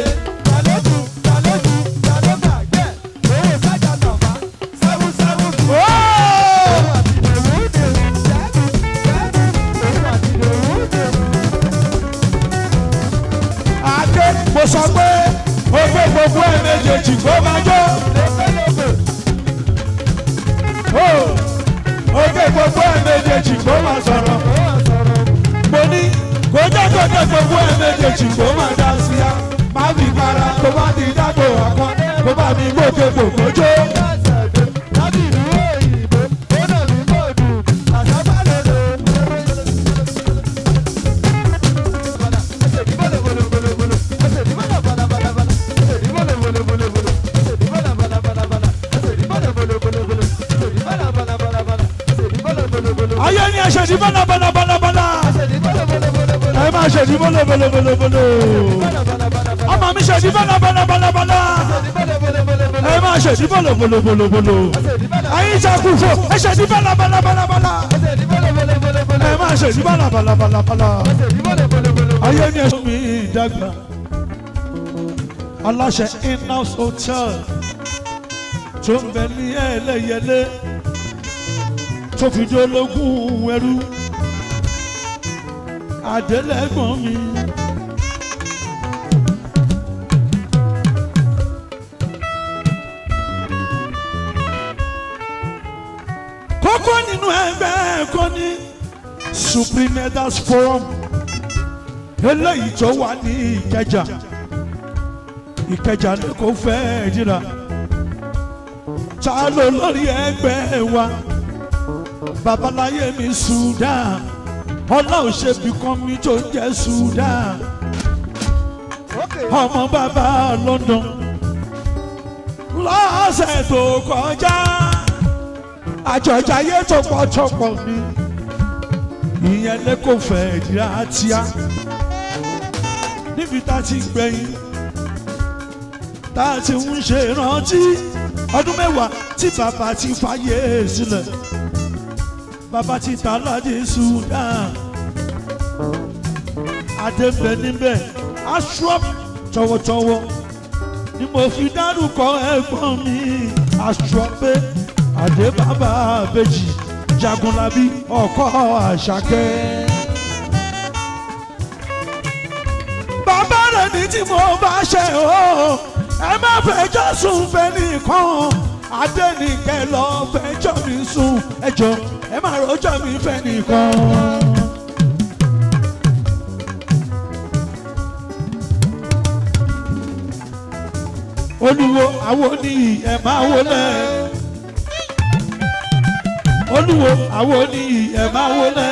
Adé mo sọ pé o gbé gbogbo ẹ̀ méjèèjì kó máa jó. O gbé gbogbo ẹ̀ méjèèjì kó máa sọ̀rọ̀. Mo ní kó jẹ́ kó jẹ́ gbogbo ẹ̀ méjèèjì kó máa dá sí a. Má fi para kó má di dágbò àpá kó bá mi gbókè gbogbo jó. Ayé ni ẹ ṣe ní bọ́lá bọ́lá bọ́lá bọ́lá. Ẹ máa ṣe ní bọ́lá bọ́lá bọ́lá bọ́lá. Ọmọ mi ṣe ní bọ́lá bọ́lá bọ́lá bọ́lá. Ẹ máa ṣe ní bọ́lá bọ́lá bọ́lá bọ́lá. Ayé ìṣàkóso ẹ ṣe ní bọ́lá bọ́lá bọ́lá bọ́lá. Ẹ máa ṣe ní bọ́lá bọ́lá bọ́lá bọ́lá. Ayé ni ẹ ṣe mi dàgbà. Aláṣẹ in-house hotel tó ń bẹ ní ẹlẹ́yẹlé tó fi dológun ẹrú àdélẹ́gbọ̀n mi. Kókó nínú ẹgbẹ́ ẹ̀kọ́ ní Supreme Elders Forum eléyìí tó wà ní Ìkẹjà Ìkẹjà ní kò fẹ́ jìnnà ta ló lórí ẹgbẹ́ wa babaláyé mi Sudan ọlọ́run ṣe bí kan mi tó ń jẹ́ Sudan ọmọ bàbá London lọ́sẹ̀ tó kọjá àjọjáyé tó pọ̀ tó pọ̀ mi ìyẹn lè kó fẹ́ ìdíra tíá níbi tá a ti gbẹ̀yìn tá a ti ń ṣe ìrántí ọdún mẹ́wàá tí bàbá ti fàyè sílẹ̀ bàbá ti ta láti Sudan adébẹ níbẹ̀ aṣọ tọwọ́tọwọ́ ni mo fi dárúkọ ẹ̀gbọ́n mi aṣọ pé adé bàbá àbèjì Jagunlabi ọkọ Àṣàkẹ́. Bàbá rẹ̀ ní tí mo bá ṣe o ẹ má fẹjọ́ sùn fẹ́ nìkan Adénìkẹ́ lọ fẹjọ́ mi sùn ẹjọ́ ẹ má rojọ́ mi fẹ́ nìkan. Olúwo àwọn oníyì ẹ máa wọlé. Olúwo àwọn oníyì ẹ máa wọlé.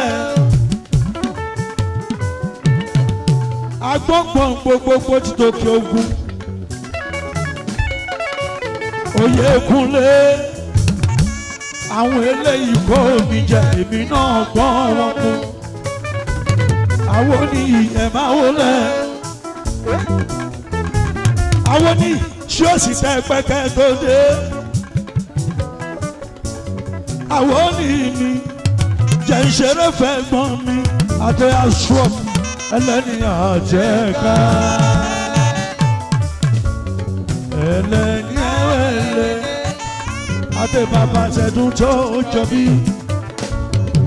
Agbọ́ngbọ̀n gbogbogbò ti tòkè ogun. Oyèkúnlé àwọn eléyìí kò ní jẹ èmi náà gbọ́n wọn kú. Àwọn oníyì ẹ máa wọlé. Àwọn oníyì ṣé ó sì tẹ́ pẹ́kẹ́ tó dé. Àwọn oníyì mi jẹ́ ìṣeré fẹ́ gbọ́n mi àti aṣọ ẹlẹ́ni àjẹká. Ẹlẹ́ni ẹwẹ́lẹ́ àti bàbá ṣẹ̀dùn tó jọ bí.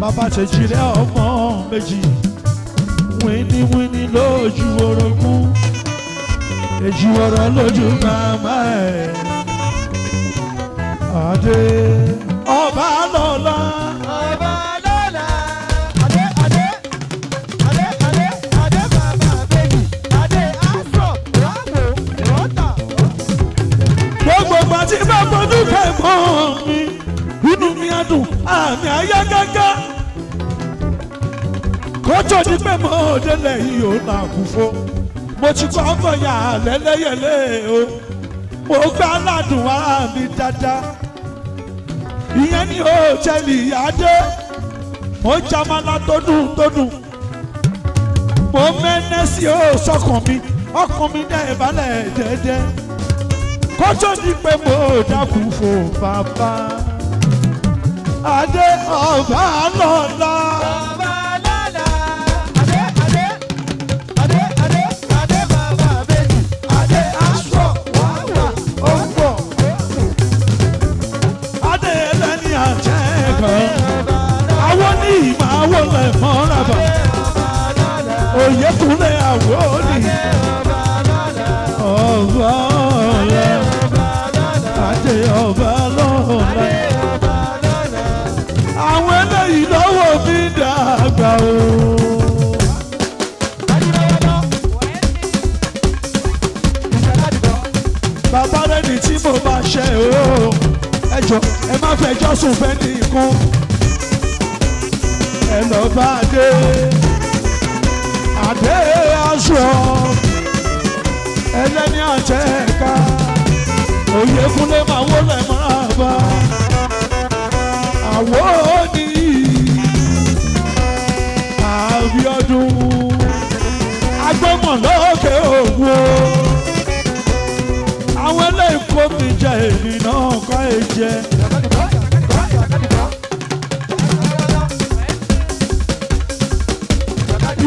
Bàbá tẹ̀jìrẹ́ ọmọ méjì, wíníwíní lójú orogún, èjì ọ̀rọ̀ lójú màmá ẹ̀. Adé ọba lọ́la. Ọba lọ́la. Adé Adé Adé Adé Adé bàbá bèbí. Adé Astro Rámò Rọ́tà. Gbogbo ìgbà tí bá fojú kẹ́gbọ́n mi, inú mi á dùn, àmì àyà gágá. Kótó ní pé mo délẹ̀ yìí ò nà kú fó. Mo ti kọ́ fọyà lẹ́lẹ́yẹlé o. Mo gbá ládùn ara mi dáadáa. Ìyẹn ní hòtẹ́ẹ̀lì Adé. Mo jamala tó dùn tó dùn. Mo mẹ́nẹ́ sí o sọ́kàn mi, ọkàn mi dẹ́ ìbálẹ̀ dẹ́dẹ́. Kótó ní pé mo dákun fò bàbá. Adé ọba lọ́la. Ọba lọ́la. Adé Adé Adé Adé Adé bàbá bèbí. Adé Astro Rámò Ọ̀pọ̀. Adé ẹlẹ́ni àjẹkàn. Àwọn ní ìmọ̀ àwọn lẹ̀ mọ́ra bà. Òyekúnlé àwọn ní ọba ọ̀la. Adé ọba lọ́la. Àwọn eléyìí lọ́wọ́ mi dàgbà o. Bàbá rẹ̀ ní tí mo bá ṣe o. Ẹ jọ̀ọ́ ẹ má fẹjọ́ sùn fẹ́ nìkan. Ẹ lọ bá Adé. Adé aṣọ ẹlẹ́ni àtẹ̀ká. Òyekúnlé máa wọlé máa bá. Àwọ̀ ní Àbíọ́dún. Agbọ́mọ̀ lókè òwò. Àwọn eléyìí kó mi jẹ èmi náà kọ́ ẹ jẹ.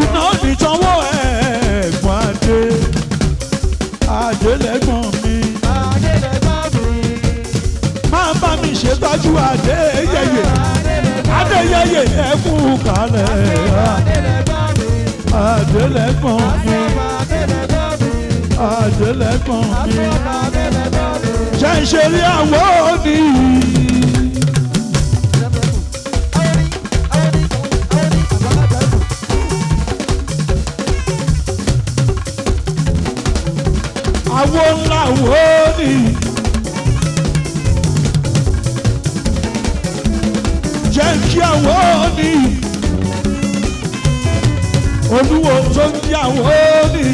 Iná nìsanwó ẹ̀gbọ́n Adé. Adé lẹ́gbọ̀n mi. Máa bá mi ṣètọ́jú Adé yẹyẹ. Adé yẹyẹ ẹkún kalẹ̀. Adé lẹ́gbọ̀n mi. Adé lẹ́gbọ̀n mi. Ṣé ń ṣe rí àwọ̀ òní? Àwo ńlá wo ni? Jẹ́ kí àwọ̀ ni? Olúwo tó ń kí àwọ̀ ni?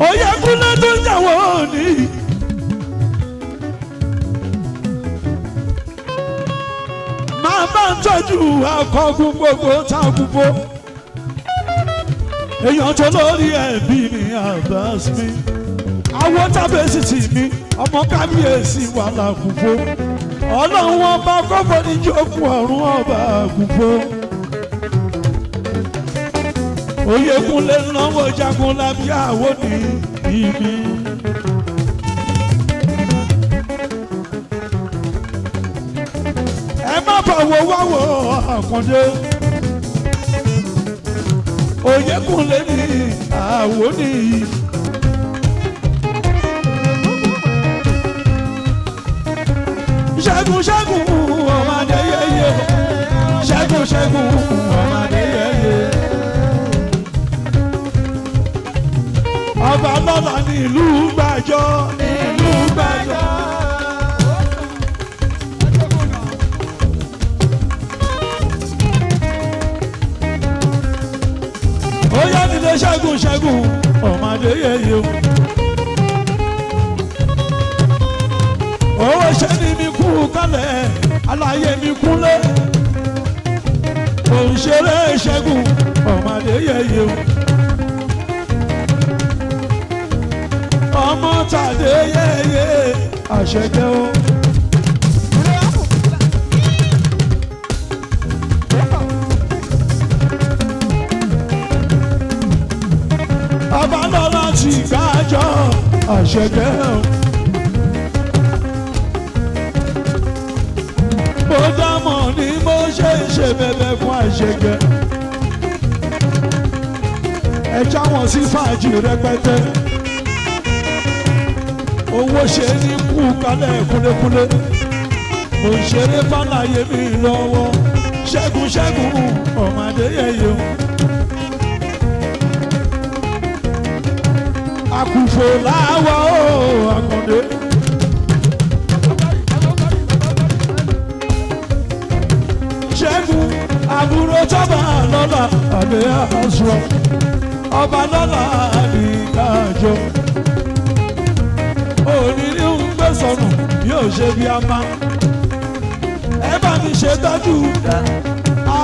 Oyèkúnlé tó ń jàwọ́ ni. Máa bá ń tọ́jú akọ́gun gbogbo tágùnbó. Èèyàn tó lórí ẹ̀bí mi Abbas mi. Àwọn tábẹ́sì tì mí, ọmọ kábíyèsí wà lágùnbó. Ọlọ́run ọba kọ́kọ́ ní jókòó ọ̀run ọba àgùnbó. Oyèkúnlé náwó jagun lábí àwọn ní ibi. Ẹ má bàwọ̀ wáwọ̀ Àkàndé. Oyèkúnlé ní àwọn ní. Ṣẹ́gun ṣẹ́gun ọmọdé yẹyẹ. Ṣẹ́gun ṣẹ́gun ọmọdé yẹyẹ. Ọba lọ́la ní ìlú gbàjọ ní ìlú gbàjọ. Ó yá nílé ṣẹ́gun ṣẹ́gun ọmọdé yẹyẹ o. Owó ṣe ni mi kú kálẹ̀ aláyé mi kúnlé. Òǹṣeré ṣẹ́gun ọmọdé yẹyẹ o. Ọmọ tàdé yẹyẹ àṣẹjẹ o. ti gbájọ àṣẹgẹ́ o. Mo dámọ̀ ni mo ṣe ń ṣe bẹ̀bẹ̀ fún àṣẹgẹ́. Ẹ já wọn sí fàájì rẹpẹtẹ. Owó ṣe ní kú kalẹ̀ kúlékúlé. Mo ń ṣeré fàlàyé mi lọ́wọ́. Ṣẹ́gun ṣẹ́gun ọ̀màdé yẹ̀yẹ̀ o. Àkùfò láwọ̀ o àkàndé. Ṣẹ́gun àbúrò tọ́ba lọ́la àdé àṣọ. Ọba lọ́la àdìgájọ. Òní ní ń gbé sọnù yóò ṣe bí a máa. Ẹ bá mi ṣe tọ́jú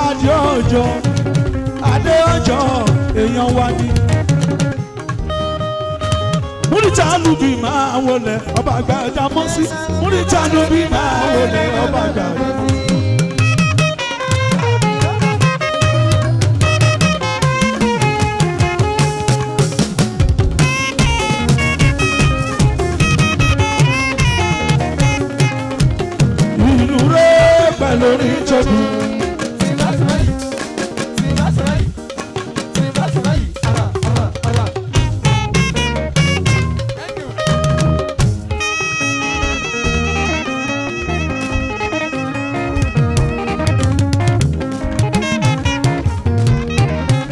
adé ọjọ́ adé ọjọ́ èèyàn wa ni. Múrítà lùbí máa wọlé ọba Gbàdámọ́sí. Múrítà lùbí máa wọlé ọba Gbàdámọ́sí. Ìlú rẹ̀ pẹ̀lú orin tóbi.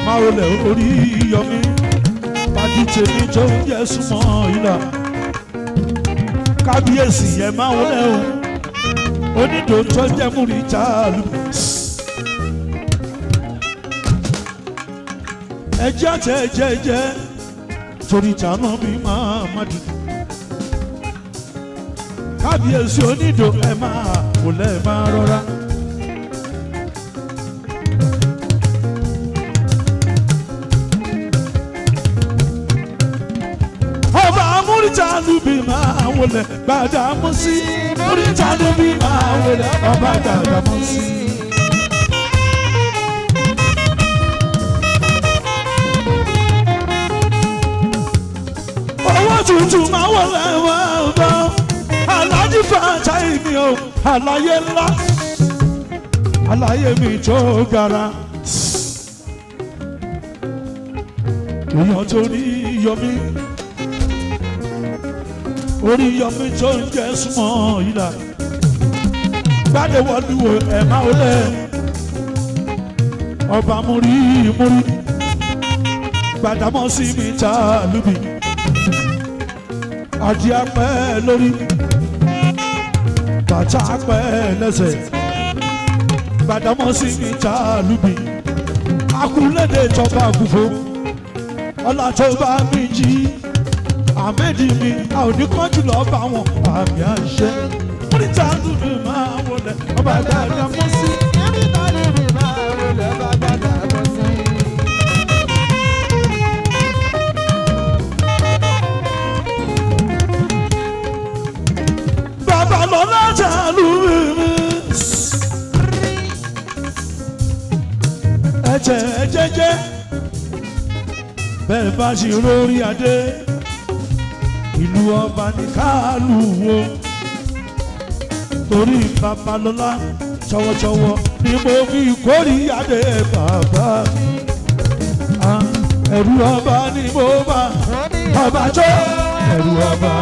Máa wọlé orí yọmí pàdé tèmi tó ń jẹ́ súnmọ́ ìlà. Kábíyèsí yẹn máa wọlé o onídòó tó jẹ́ múrítà lù. Ẹjẹ́ àti ẹjẹ́ ẹjẹ́ torí tànà bí máa má dùn. Kábíyèsí onídòó ẹ máa wọlé ẹ máa rọra. Ọba múrítà lùbí máa wọlé Gbàdámọ́sí. Múrítà lùbí máa wọlé ọba Gbàdámọ́sí. Owó tuntun máa wọlé wọ́n bá. Aláàjì Fàtáì mi o, àlàyé ńlá. Àlàyé mi tó gara. Èèyàn tó rí yọmí orí yọmí tó ń jẹ́ súnmọ́ ìlà gbádẹ́wọ́lúwo ẹ̀ máa wọlé ọba múrí múrí Gbàdámọ́sí mi ta lùbí adìẹ apẹ́ lórí bàtà apẹ́ lẹ́sẹ̀ Gbàdámọ́sí mi ta lùbí akúlédè tọba àgùfò ọlá tó bá mi jí àmẹ́dì mi a ò ní kánjú lọ bá wọn àmì àṣẹ. Múrítà lùbí máa wọlé ọba Gbàdámọ́sí. Bàbá lọ́lá jà lùbí mi. Ẹ̀jẹ̀ jẹ́jẹ́ bẹ́ẹ̀ bá ṣe rórí adé ìlú ọba ní kálù wo torí Babalọ́lá tọwọ́tọwọ́ ni mo fi kórìíyàdé bàbá ẹ̀rù ọba ni mo bá ọba tó ẹ̀rù ọba.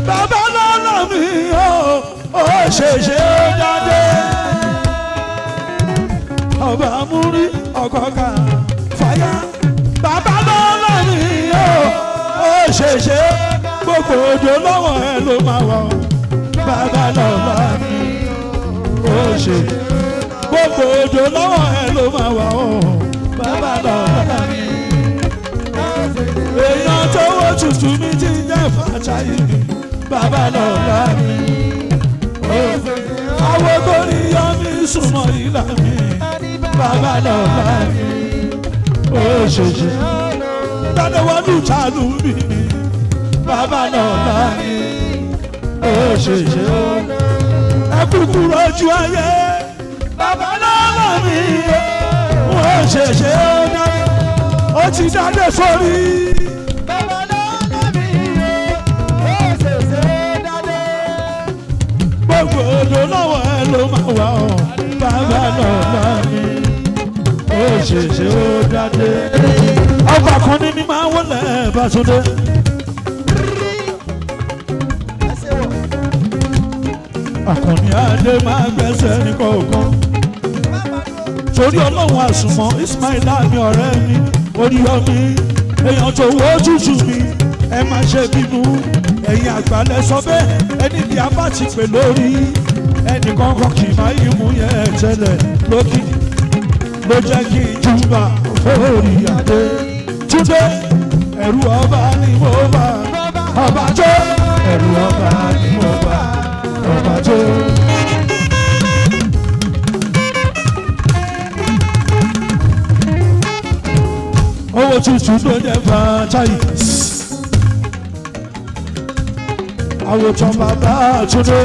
Babalọ́lá mi ò ó ṣèṣe dáadé ọba múrí ọkọ kan fàyà. Babalọ́lá mi ò ó ṣèṣe gbogbo òjò lọ́wọ́ ẹ ló máa wọ̀. Babalọ́lá mi ó ṣe gbogbo òjò lọ́wọ́ ẹ ló máa wọ̀. Babalọ́lá mi èèyàn tó wọ́ tutù mi ti jẹ́ Fàtáì mi. Babalọ́lá mi àwọn tó ní yọ mí súnmọ́ ìlà mi. Babalọ́lá mi ó ṣèṣe dáadáa wọ́n lù tàlù mi. Bàbá lọ́la mi ó ṣe ṣe ó. Ẹ kúkú rọjú ayé. Bàbá lọ́la mi ó ṣe ṣe ó dá. Ó ti dáadé sórí. Bàbá lọ́la mi ó ṣe ṣe dáadé. Gbogbo odò lọ́wọ́ ẹ ló máa wà ọ́. Bàbá lọ́la mi ó ṣe ṣe ó dáadé. Ọba kan ní mi máa wọlé Bàtúndé. Àkànní Adé máa gbẹ́sẹ̀ ní kọ̀ọ̀kan. Torí Ọlọ́run àsùnmọ́ Ismaila mi ọ̀rẹ́ mi, Oríyọmí, èèyàn tó wọ́ tútù mi, ẹ má ṣe bínú. Ẹ̀yin àgbàlẹ̀ sọ bẹ́ẹ̀, ẹni bí a bá ti pè lórí. Ẹnì kankan kì í máa yí mú yẹn tẹ́lẹ̀ lókì. Ló jẹ́ kí n júbà fórí Adé. Túndé, ẹ̀rù ọba ni mo bá. Ọba tó, ẹ̀rù ọba ni mo bá. Ọba tó. Owó tuntun ló jẹ́ fàtáyì. Àwòtán bàbá Túndé.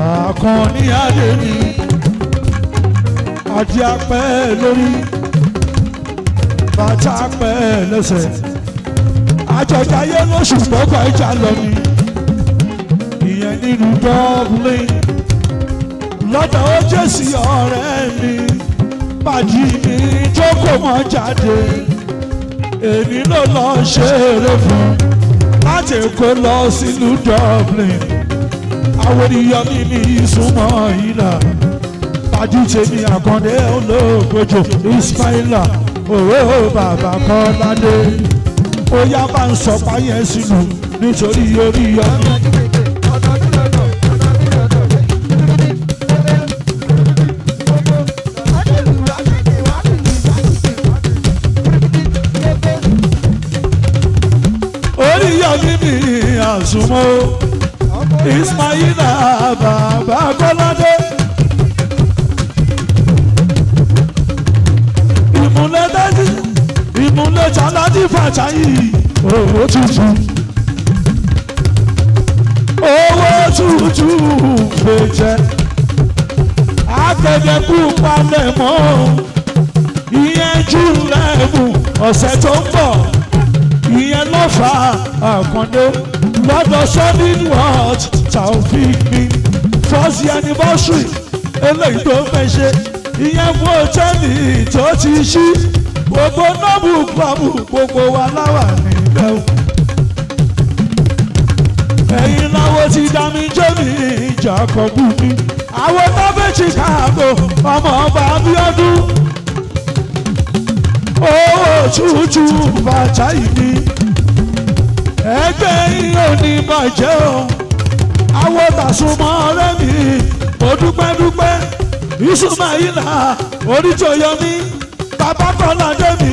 Àkànní Adé mi. Adé apẹ́ lórí. Bàtà apẹ́ lẹ́sẹ̀. Àjọjáyé lóṣù gbọ́gbà ìjà lọ ni. Ìyẹn nínú Dublin. Lọ́dọ̀ ó jẹ́sí ọ̀rẹ́ mi. Pàdí mi jókòó mọ́ jáde. Èmi ló lọ ṣeré fún. Láti Èkó lọ sílùú Dublin. Àwọn ènìyàn mi ní ìsúnmọ́ ìlà. Pàdí tèmi Àkàndé olóògbòjò Ismaila. Òwe bàbá Kọ́ládé. Ó yá bá ń sọ páyẹ̀ sínú nítorí orí ọmọ. Oríyọmí mi àsùnmọ́ Ismaila bàbá Kọ́ládé. Ìmúlẹ̀ tàlájì fàtàyì owó tuntun. Owó tuntun fèjẹ. Àgbẹ̀dẹ̀kú palẹ̀ mọ́. Ìyẹn jù lẹ́bù ọ̀sẹ̀ tó ń bọ̀. Ìyẹn ló fà Àkàndé lọ́dọ̀ Solid World Taofik mi first anniversary eléyìí tó fẹ́ ṣe ìyẹn fún hòtẹ́ẹ̀lì tó ti ṣí gbogbo nọ́ọ̀bù pàbù gbogbo wa láwà níbẹ̀ o. Ẹ̀yin láwo ti dá mi jẹ́ mi ìjà kọ̀ọ̀bù mi àwọn tó fẹ́ Chicago ọmọ ọba Abíọ́dún owó tútù bàtà ìbí ẹgbẹ́ yìí ò ní bàjẹ́ o àwọn tàṣùmọ̀ ọ̀rẹ́ mi mo dúpẹ́ dúpẹ́ Ismaila Oríjọyọmí bàbá Kọ́ládé mi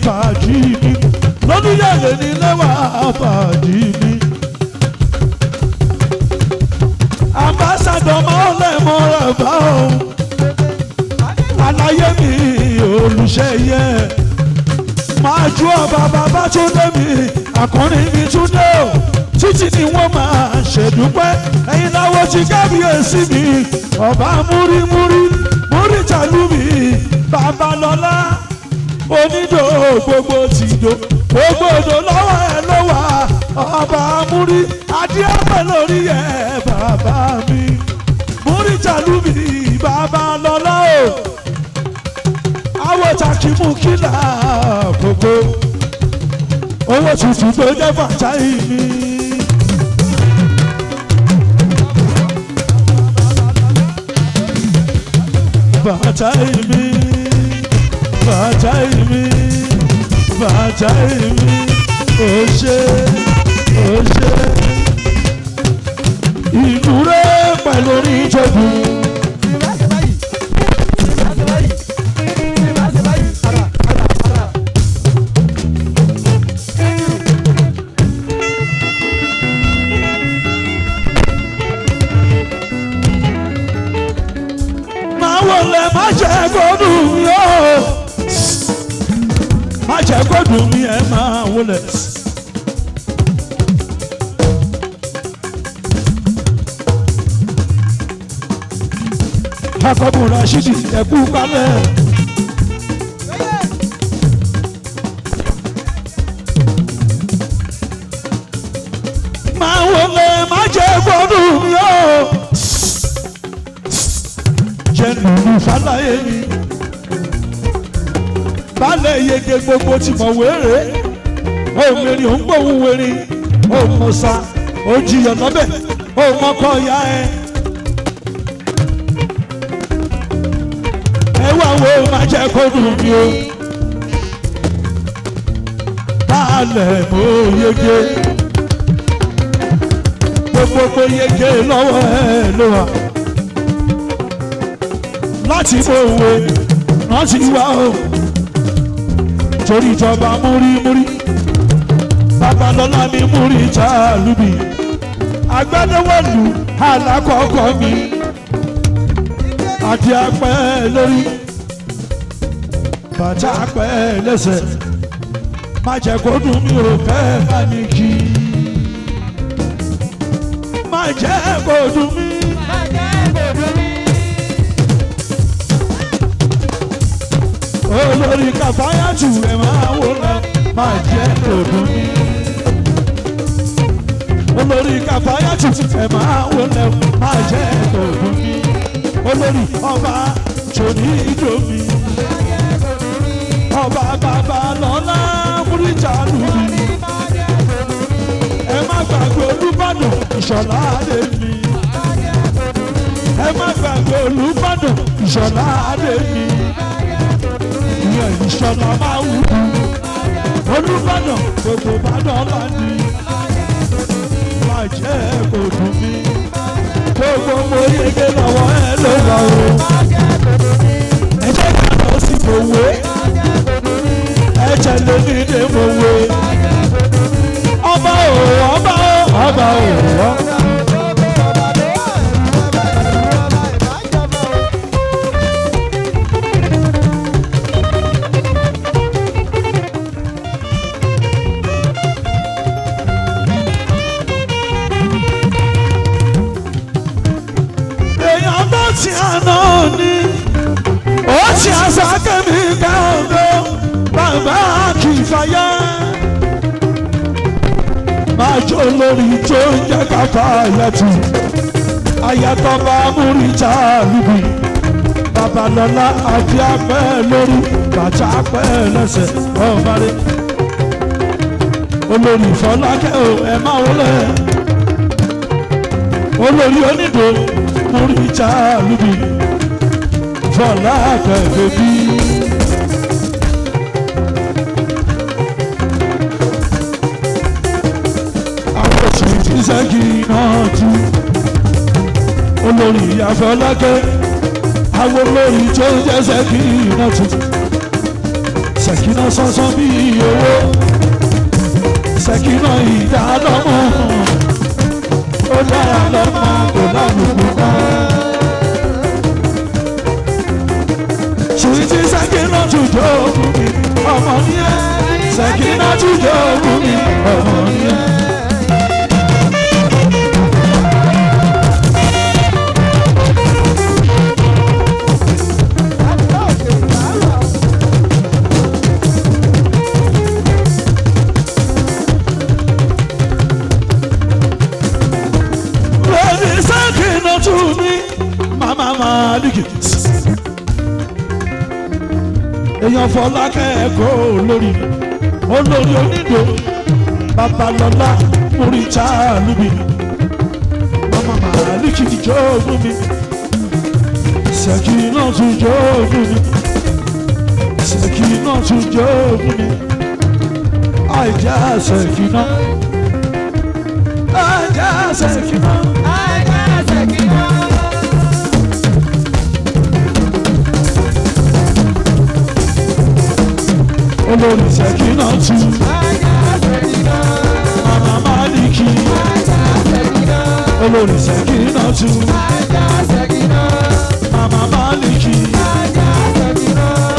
fàájì mi lóníyàlè ní lẹ́wà fàájì mi. Ambassadọ̀ mọ́lẹ̀ mọ́ra bá o àlàyé mi olùṣeyẹ máa ju ọba bàbá Túndé mi àkùnrin mi Túndé o títí ni wọ́n máa ṣèdúpẹ́ ẹ̀yin láwọ́ ti kábíyèsí mi ọba múrímúrí múrítàlú mi Babalọ́lá onídò gbogbo tìdó gbogbo odò lọ́wọ́ ẹ ló wà ọba múrí adíọ́pẹ̀ lórí ẹ bàbá mi múrítàlú mi Babalọ́lá o àwọn takimu kìlà gbogbo owó tuntun tó jẹ́ fàtáì mi. Fàtáì mi, fàtáì mi, fàtáì mi, ó ṣe, ó ṣe. Ìlú rẹ̀ pẹ̀lú oníjọ́gùn. Má jẹ́ kó dùn mí o, má jẹ́ kó dùn mí ẹ máa wọlé. Akọ́bùn Rashidi ẹ̀kú kalẹ̀. Máa wọlé má jẹ́ gbọ́dún mi o. Jẹ́ lùlù fàlàyé mi. Balẹ̀ yege gbogbo tí mo wéré. Òun èrè òun gbóhùn wéré. Òun mọ̀ sá, ó jiyàn lọ́bẹ̀, òun mọ̀kọ́ ya ẹ. Ẹ wá wo má jẹ́ kó dùn mí o. Balẹ̀ mo yege. Gbogbo yege lọ́wọ́ ẹ ló wà. Láti mòwe rántí wá o. Torí ìjọba múrímúrí. Babalọ́lá mi múrí jálùbí. Agbẹ́dẹ́wọ̀lù alákọ̀ọ́kọ́ mi. Àti apẹ́ lórí. Bàtà apẹ́ lẹ́sẹ̀. Má jẹ́ kó dùn mí ò fẹ́ bá mi kí. Má jẹ́ kó dùn mí. Olórí Kàfáyàtù ẹ̀ máa wò lọ. Má jẹ́ kó dùn mí. Olórí Kàfáyàtù ẹ̀ máa wò lọ. Má jẹ́ kó dùn mí. Olórí ọba tòní ìdòmí. Ọba Babalọ́lá múríjà lùmí. Ẹ má gbàgbé Olúbàdàn Ìṣọ̀lá Adé mi. Ẹ má gbàgbé Olúbàdàn Ìṣọ̀lá Adé mi. Ìyẹn Ìṣọ̀lá máa wù ú. Olúbàdàn gbogbo Ìbàdàn là ní. Má jẹ́ kó dùn mí. Gbogbo mo yege lọ́wọ́ ẹ ló wà o. Ẹ jẹ́ ká lọ sí Mòwe. Ẹ jẹ́ lé ní ilé Mòwe. Ọba o, ọba o, ọba o. Èèyàn tó ti àná ni ó ti àṣà kẹ́mi káàdó bàbá kì í fàyà. Máa jó lórí tó ń jẹ́ Kàfáyàtù ayatọ́ba múríjà lùbí Babalọ́lá àti apẹ́ lórí bàtà apẹ́ lẹ́sẹ̀ ọ̀bàrẹ̀. Olórí Fọlákẹ́ o ẹ máa wọlé. Olórí onídò múríjà lùbí Fọlákẹ́ bèbí. Àwọn oṣù tí sẹ́kì náà tú. Olórí Àfọlákẹ́ àwọn olórí tó ń jẹ́ sẹ́kì náà tú. Sẹ́kì náà sánsán bí owó. Sẹ́kì náà ìdálọ́mọ. Ó dára lọ́mọ kò lábùkù kan. Sùwìtì sẹ́kì náà tún jó fún mi, ọmọ ní ẹ́. Sẹ́kì náà tún jó fún mi, ọmọ ní ẹ́. Lórí sẹ́kì náà tún mi, màmá Màlíkì. Èèyàn Fọlákẹ́ ẹ̀kọ́ olórí olórí onídò Babalọ́lá múríjà lùbí màmá Màlíkì jó fún mi. Sẹ́kì náà tún jó fún mi. Sẹ́kì náà tún jó fún mi. Àìjá sẹ́kì náà. Àìjá sẹ́kì náà. Olórí sẹ́kì náà tún. Màmá Màlíkì. Olórí sẹ́kì náà tún. Màmá Màlíkì.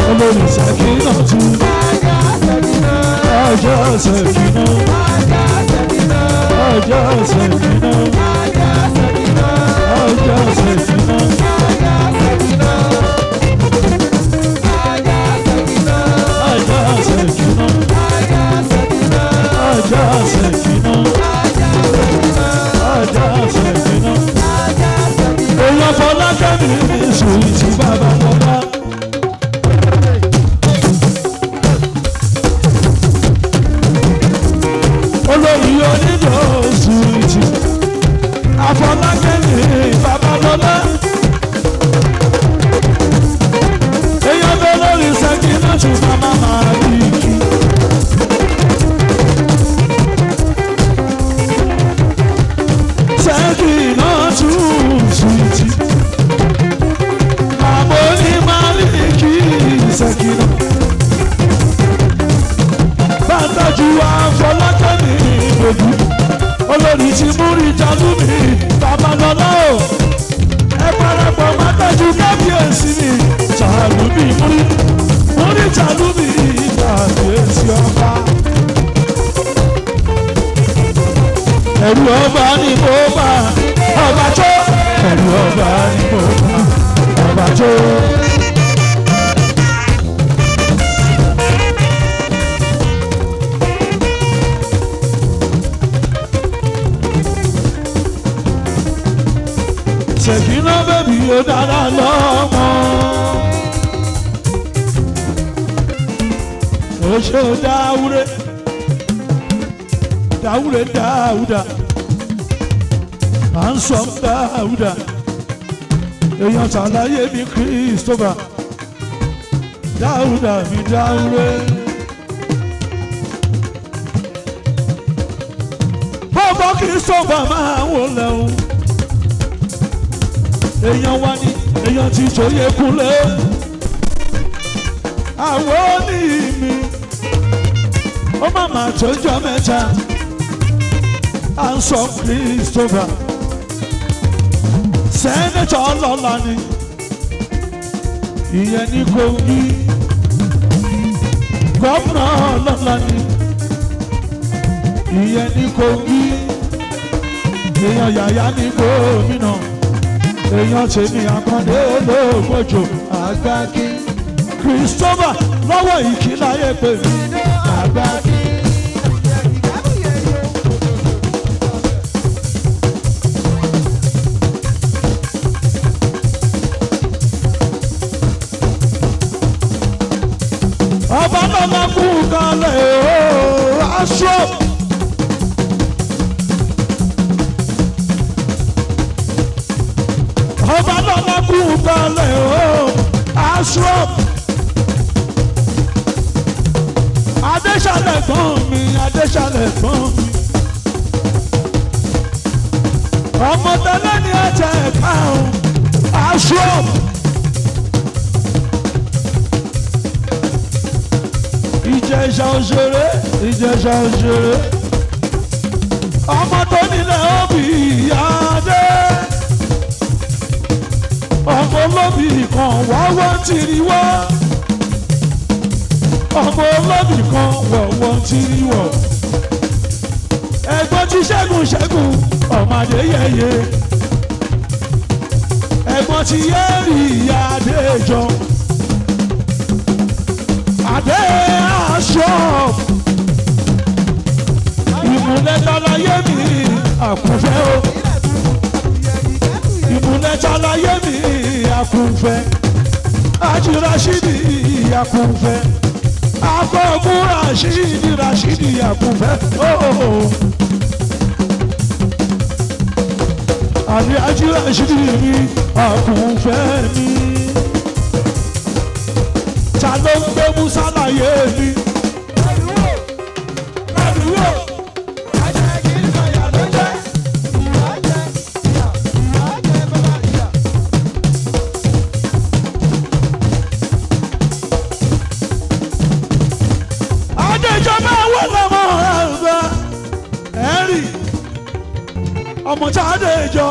Olórí sẹ́kì náà tún. Àìjá sẹ́kì náà. Àìjá sẹ́kì náà. Àìjá sẹ́kì náà. Jalúmi Babalọ́lá o. Ẹ parapọ̀ má tọ́jú kábíyèsí mi. Jalúmi múrí múrí Jalúmi kábíyèsí ọba. Ẹ̀rù ọba ni mo bá ọba tó. Ẹ̀rù ọba ni mo bá ọba tó. Ṣèkínà bẹ́bí ó dára lọ́mọ. Ó ṣe ó dáwúrẹ́ dáwúrẹ́ dáwúdà à ń sọ dáwúdà èèyàn ṣàlàyé mi Christopher dáwúdà mi dáwúrẹ́. Bọ́bọ́ Christopher máa ń wò lẹ́hùn èèyàn wá ní èèyàn ti jòyè kúnlẹ̀ àwọn ní mi ó má má tó jọ mẹ́ta à ń sọ Christopher sẹ́nẹ̀tọ̀ ọlọ́lá ni ìyẹn ní Kogi gómìnà ọlọ́lá ni ìyẹn ní Kogi èèyàn yàyà ní gómìnà èèyàn tèmi àkàndé olóògbòjò àgbákí Christopher lọ́wọ́ ìkíláyé pè mí àgbákí. Ọba lọ́la kú kalẹ̀ ooo aṣọ. Ọba lọ́la kú kalẹ̀ ooo aṣọ. Adéṣàlẹ̀ gbọ́n mi, Adéṣàlẹ̀ gbọ́n mi. Ọmọ tẹ́lẹ̀ ni ẹ̀jẹ̀ ẹ̀ka ọ̀hún aṣọ. Ìjẹ̀ṣà òṣèré, Ìjẹ̀ṣà òṣèré. Ọmọ tó nílẹ̀ òbí ìyá dé. Ọmọ olóbì kan wọ́wọ́ tìrì wọ́. Ọmọ olóbì kan wọ̀wọ́ tìrì wọ̀. Ẹ̀gbọ́n ti ṣẹ́gun ṣẹ́gun ọmọdé yẹyẹ. Ẹ̀gbọ́n ti yẹ́rì ìyá Adéjọ. Adé aṣọ ìmúlẹ̀tàláyé mi àkùnfẹ́ o. Ìmúlẹ̀tàláyé mi àkùnfẹ́. Ájì Rashidi àkùnfẹ́. Akọ́gun Rashidi Rashidi àkùnfẹ́ o. Àní Ájì Rashidi mi àkùnfẹ́ mi. Ta ló ń gbé Musa láyé mi? Ládùúgbò. Adéjọba wà lọ́mọ ẹ̀fẹ́ ẹ̀rì ọmọ tí Adéjọ.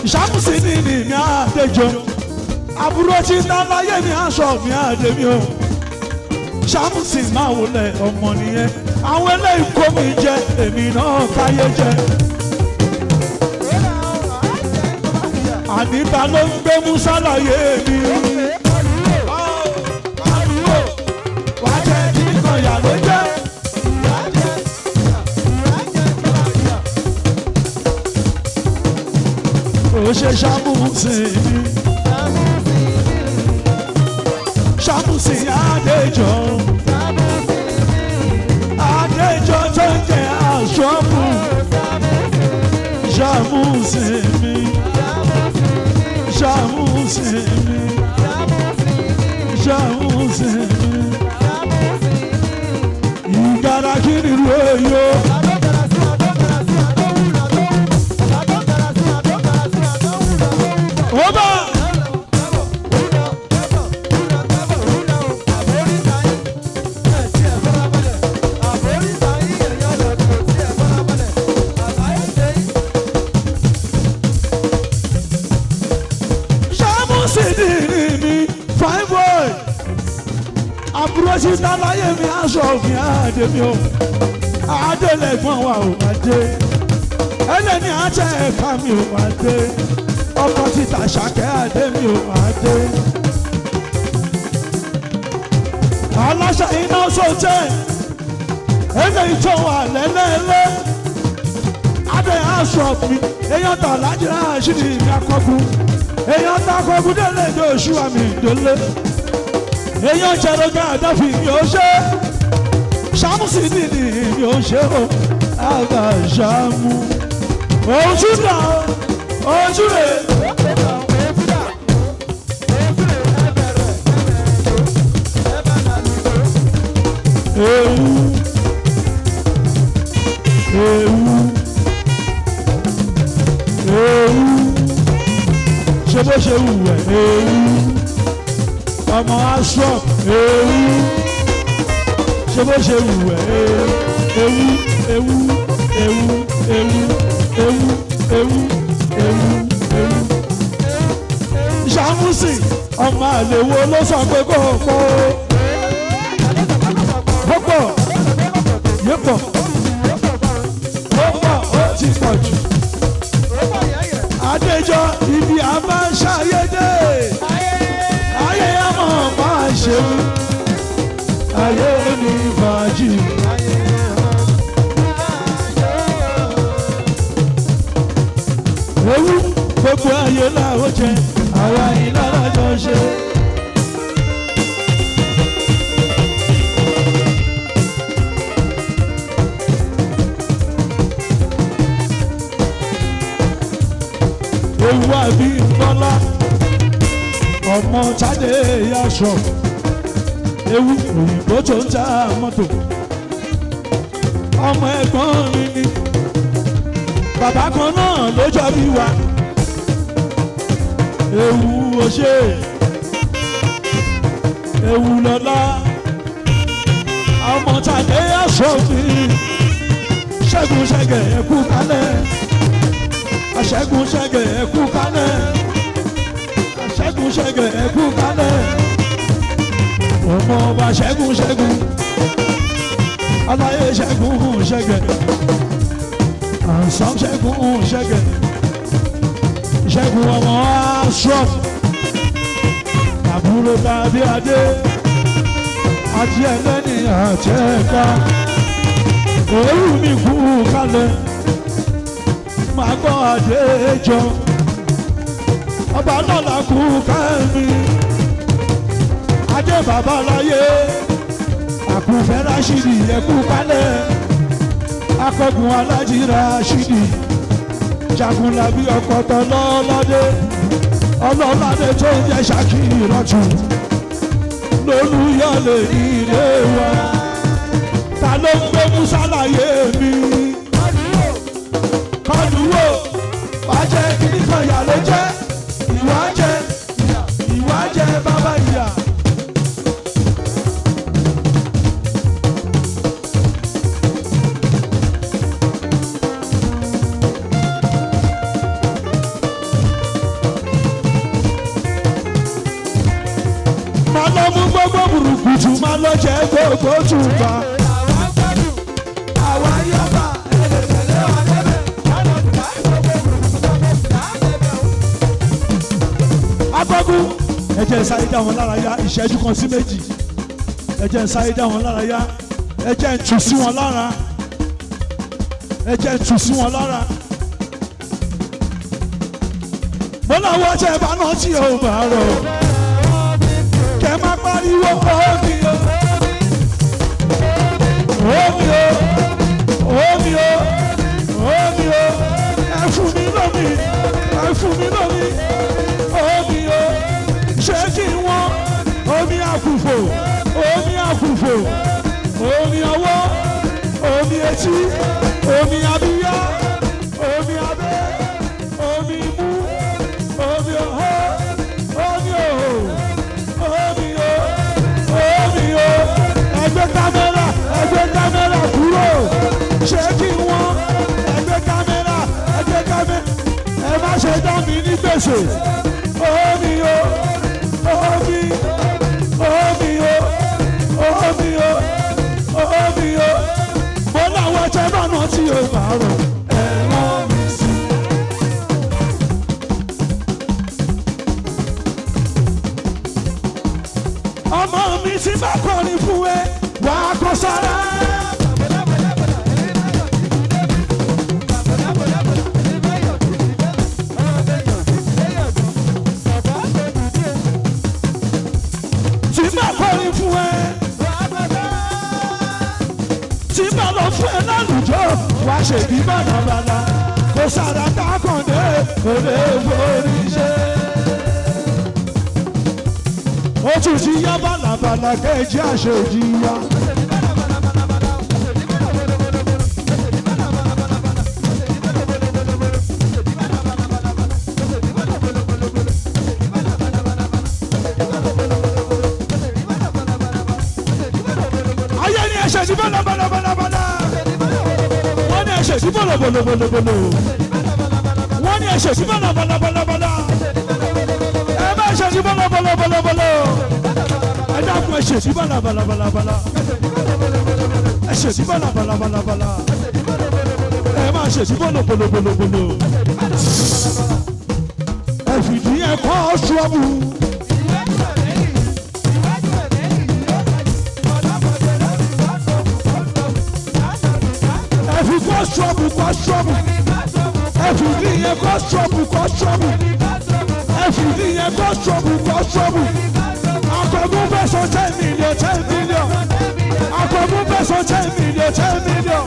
Ìṣàkóso ní ní mi Adéjọ. Àbúrò tí ń dáná yé mi aṣọ mi Adémi o. Ṣàmùsì máa wọlé ọmọ nìyẹn. Àwọn eléyìí kó mi jẹ, èmi náà káyé jẹ. Àníta ló ń gbé Musa láyé mi. Àdúgbò wá jẹ́ kí kọ̀yà ló jẹ́. Ó ṣe Ṣàmùsì mi. Ṣàmùsì Adéjọ. Adéjọ tó ń jẹ aṣọ́bù. Ṣàmùsì mi. Ṣàmùsì mi. Ṣàmùsì mi. Ìgárá kí ni irú èyí o? Ó bá. Àbúrò síta láyé mi aṣọ òfin àdé mi o. Adé lẹ̀gbọ́n wa ò adé. Ẹlẹ́ni àjẹ́ ẹ̀ka mi ò adé. Ọkọ̀ títà ṣàkẹ́ adé mi ò adé. Aláṣà iná sọ̀tẹ̀. Eléyìí tó wà lẹ́lẹ́lẹ́. Adé aṣọ mi, èèyàn tà lájìlá àṣírí mi akọ́kù. Èèyàn tà akọ́kù délé ìjọ oṣù àmì ìdólé. Èèyàn jẹrọgá àdáfì mi ò ṣe. Ṣàmùsì nìní mi ò ṣe o. Àgbà ṣàmù. Ojú dà ojú rè. Ewu ewu ewu ṣe bó ṣe wù ẹ́ ewu ọmọ aṣọ ewu ṣe bó ṣe wù ẹ́ ewu ewu ewu ewu ewu ewu ewu ewu. Ṣàmùsì ọmọ àlè wo ló sọ pé kò pọ̀ ó pọ̀ yé pọ̀ ó pọ̀ ó ti pọ̀ jù. Adéjọ́ ibi a máa ń ṣàyédè ayé àmọ́ máa ṣe mí ayé ní fàájì. Ewu gbogbo ayé làwọn jẹ àwa ìlara jọ ṣe. Ewu àbí Bọ́lá ọmọ Tádé aṣọ ewu òyìnbó tó ń ta mọ́tò ọmọ ẹ̀gbọ́n mi ni bàbá kan náà ló jọ bí wa ewu òṣè ewu lọ́lá ọmọ Tádé aṣọ mi ṣẹ́gun ṣẹ́gẹ̀ ẹ̀kú kálẹ̀ aṣẹ́gun ṣẹ́gẹ̀ ẹ̀kú kálẹ̀ aṣẹ́gun ṣẹ́gẹ̀ ẹ̀kú kálẹ̀ ọmọ ọba ṣẹ́gun ṣẹ́gun aláyé ṣẹ́gun ṣẹ́gẹ̀ àǹsán ṣẹ́gun ṣẹ́gẹ̀ ṣẹ́gun ọmọ aṣọ àbúrò tàbí adé àti ẹlẹ́ni àti ẹ̀ka òórùn mi kú kálẹ̀ máa gbọ́ àdéjọ ọba lọ́la kú kẹ́mi adé bàbá láyé àkùnfẹ́ ráṣídì ẹ̀kú kálẹ̀ akọ̀gùn alájí ráṣídì jagunlabi ọkọ̀ tọ́lọ́ládé ọlọ́ládé tó ń jẹ́ ṣàkírọ̀tù lólúyọ̀lẹ̀ ilé wa ta ló ń gbé musa láyé mi kọlùwò wàá jẹ kíní kan ìyà ló jẹ ìwà jẹ ìwà jẹ bàbá ìyà. Máa lọ mú gbogbo burúkutu máa lọ jẹ gbogbo tùbà. Agbọ́gún ẹ jẹ́ n sáré dá wọn lára yá ìṣẹ́jú kan sí méjì ẹ jẹ́ n sáré dá wọn lára yá ẹ jẹ́ n tù sí wọn lára ẹ jẹ́ n tù sí wọn lára. Mo láwọn ọjọ́ ìbá náà tí ò bá rọ̀ kẹ má pariwo omi o omi o omi o omi o ẹ fún mi lómi ẹ fún mi lómi omi o ṣé kí n wọ́n omi àkùfò omi àkùfò omi ọwọ́ omi etí omi abíyá omi abẹ́ omi imú omi ọ̀họ́ omi òhò omi o omi o ẹgbẹ́ kámẹ́rà ẹgbẹ́ kámẹ́rà kúrò ṣé kí wọ́n ẹgbẹ́ kámẹ́rà ẹgbẹ́ kámẹ́rà ẹ má ṣe dá mi ní gbèsè omi o omi omi o látàárọ̀ ẹ rán mi sí. Ọmọ mi ti bá kọrin fún ẹ wà á kọ sára. Tí bá kọrin fún ẹ, tí bá lọ fún ẹ lálùjọ wàá ṣe bí bàlàbàlà kò sára tákàndé kò lè forí ṣe. Ó tún ti yá bàlàbàlà kejì àṣejì ya. Ayé ni ẹ̀ṣẹ̀ ní bàlàbàlàbàlà. Wọ́n ní ẹ̀ṣẹ̀ sí bọ̀lọ̀bọ̀lọ̀bọ̀lọ̀. Wọ́n ní ẹ̀ṣẹ̀ sí bọ̀lọ̀bọ̀lọ̀bọ̀lọ̀. Ẹ má ṣe sí bọ̀lọ̀bọ̀lọ̀bọ̀lọ̀. Ẹ dákun ẹ̀ṣẹ̀ sí bọ̀lọ̀bọ̀lọ̀bọ̀lọ̀. Ẹ̀ṣẹ̀ sí bọ̀lọ̀bọ̀lọ̀bọ̀lọ̀. Ẹ má ṣe sí bọ̀lọ̀bọ̀lọ̀bọ̀lọ̀. Ẹ fìdí ẹ̀kọ́ ṣọ́ọ̀bù. Ẹ fi kọ́ ṣọ́ọ̀bù kọ́ ṣọ́ọ̀bù. Ẹ fìdí yẹn kọ́ ṣọ́ọ̀bù kọ́ ṣọ́ọ̀bù. Ẹ fìdí yẹn kọ́ ṣọ́ọ̀bù kọ́ ṣọ́ọ̀bù. Akọ̀gùn fẹ́ sọ 10 million 10 million. Akọ̀gùn fẹ́ sọ 10 million 10 million.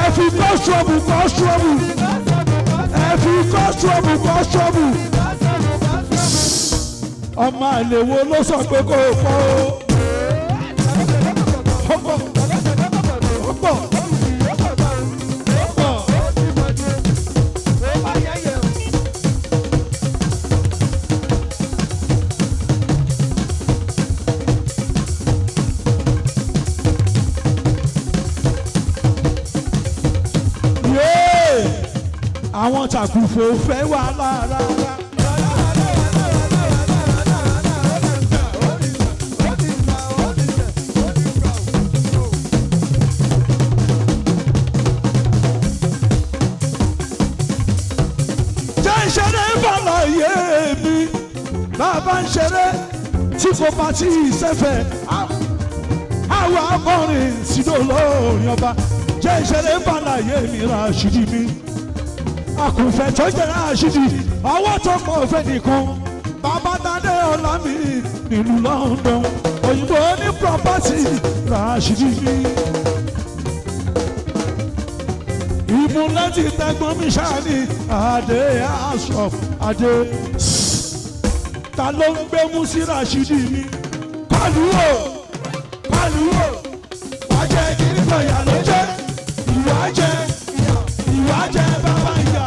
Ẹ fi kọ́ ṣọ́ọ̀bù kọ́ ṣọ́ọ̀bù. Ẹ fi kọ́ ṣọ́ọ̀bù kọ́ ṣọ́ọ̀bù. Ọmọ àlè wo ló sọ pé kó o pọ̀ o? Ó pọ̀, ó pọ̀, ó pọ̀. Yéè! Àwọn tàkùfò fẹ́ wà lára. Jẹ́ ìṣeré bàlàyé mi, bàbá ń ṣeré tí kò bá tí ì sẹ́fẹ̀. Àwọn akọrin sídò lórí ọba. Jẹ́ ìṣeré bàlàyé mi Ràṣídì mi. Àkùnfẹ́ tó jẹ́ Ràṣídì, ọwọ́ tó pọ̀ fẹ́ nìkan. Bàbá Tadé ọ̀la mi nílùú London. Òyìnbó ní property Ràṣídì mi. Ìmúlẹ́tì tẹ́gbọ́n mi ṣáàní Adé Ashraf Adé. Ta ló ń gbé mú sí Ràṣídì mi? Kọlu o! Kọlu o! Wàá jẹ́ kí ní ìyá ló jẹ́. Ìwà jẹ́ ìwà jẹ́ bàbá ìyá.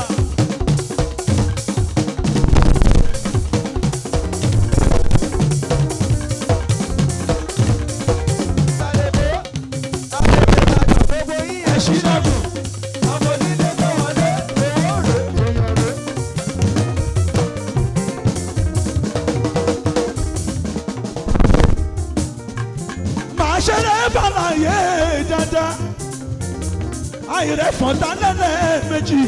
Ẹ ṣílẹ̀kùn. Màá ṣeré bàlàyé dáadáa. Àìrẹ́ fọ̀ntà lẹ́lẹ́ẹ̀mejì.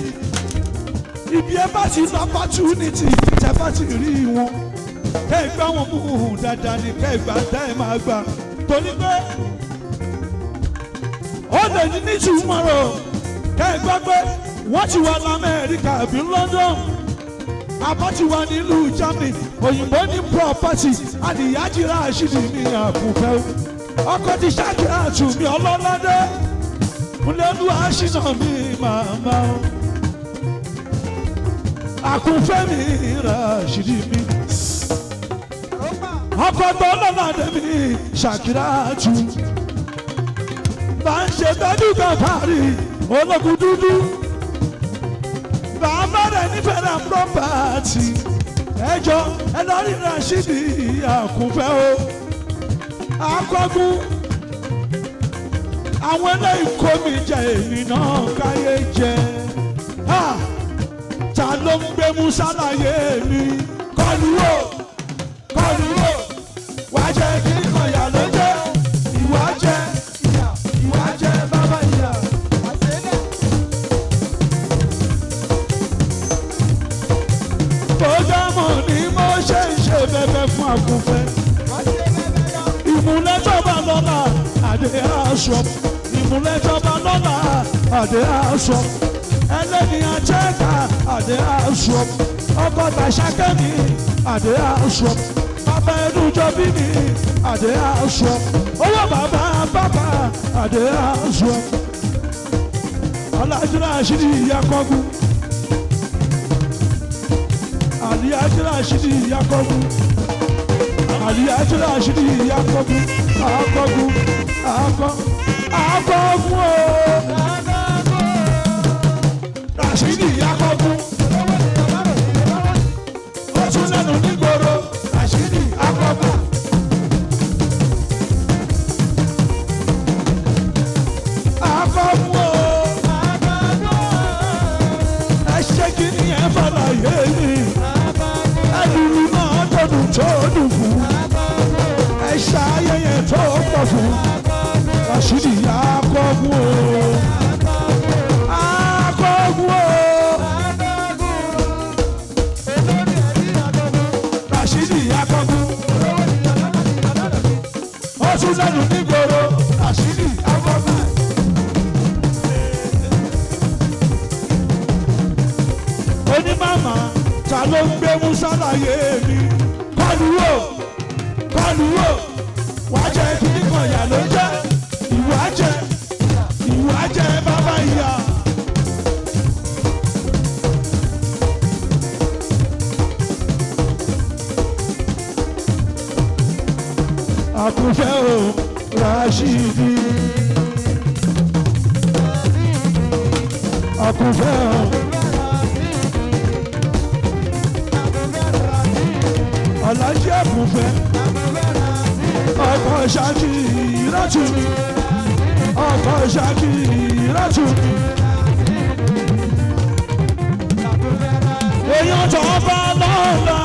Ibi ẹ bá ti lọ opportunity tẹ bá ti rí wọn. Kẹ́ ẹ gbá wọn mú dáadáa ni kẹ́ ẹ gbà tẹ́ ẹ máa gbà. Torí pé ó lè ní ní tomorrow. Kẹ́ ẹ gbọ́ pé wọ́n ti wà l'Amẹ́ríkà àbí London. Àbá ti wà nílùú Germany. Òyìnbó ní property. Àdìyájí Ràṣídì ní àkùnfẹ́ o. Ọkọ ti ṣáàkì àtúnmí ọlọ́ládé. Múlẹ́lú àṣìnà mi màmá o. Àkùnfẹ́ mi Ràṣídì mi. Ọkọ tó lọ́ládé mi ṣàkírà àtú. Bá ń ṣe tọ́jú kan parí ológun dúdú. Bàbá rẹ̀ nífẹ̀ẹ́ rẹ̀ property. Ẹjọ́ ẹ lọ rí Ràṣídì àkùnfẹ́ o. Akọ́gún àwọn eléyìí kó mi jẹ èmi náà káyé jẹ. Ha! Ta ló ń gbé Musa láyé mi? Kọlu o! Kọlu o! Wàá jẹ kí kọyà ló jẹ. Ìwà jẹ ìwà jẹ bàbá ìyá. aṣọ ìmúlẹ̀jọba lọ́la àdé aṣọ ẹlẹ́ni àjẹ́ká àdé aṣọ ọkọ̀ tàṣàkẹ́mi àdé aṣọ bàbá ẹnujọ bí mi àdé aṣọ owó bàbá bàbá àdé aṣọ alájúlá àṣírí ìyá kọ́gùn àlíyájúlá àṣírí ìyá kọ́gùn àlíyájúlá àṣírí ìyá kọ́gùn àkọ́gùn àkọ́ àkọ́gùn o Ràṣídì ìyá kọ́gùn ó tún lẹ́nu nígboro Ràṣídì àkọ́gùn. Àkọ́gùn o ẹ ṣé kí ni ẹ fàlàyé mi ẹlùlù náà tọdún tó dùn fún ẹ ṣayẹyẹ tó pọ̀ fún Ràṣídì àkọ́gùn o àkọ́gùn o Ràṣídì àkọ́gùn ó tún lẹ́nu nígboro Ràṣídì àkọ́gùn. Onímàmá ta ló ń gbé Musa láyé mi kọlu wò kọlu wò wàá jẹ kíní kan ìyá ló ń jẹ ìwà jẹ ìwà jẹ bàbá ìyá. Àkùnfẹ́ o Ràṣídì àkùnfẹ́ o. Ọ̀làjì àkùnfẹ́ ọkọ̀ ṣáàkì ìrọ́tù mi ọkọ̀ ṣáàkì ìrọ́tù mi. Èèyàn tó bá lọ́la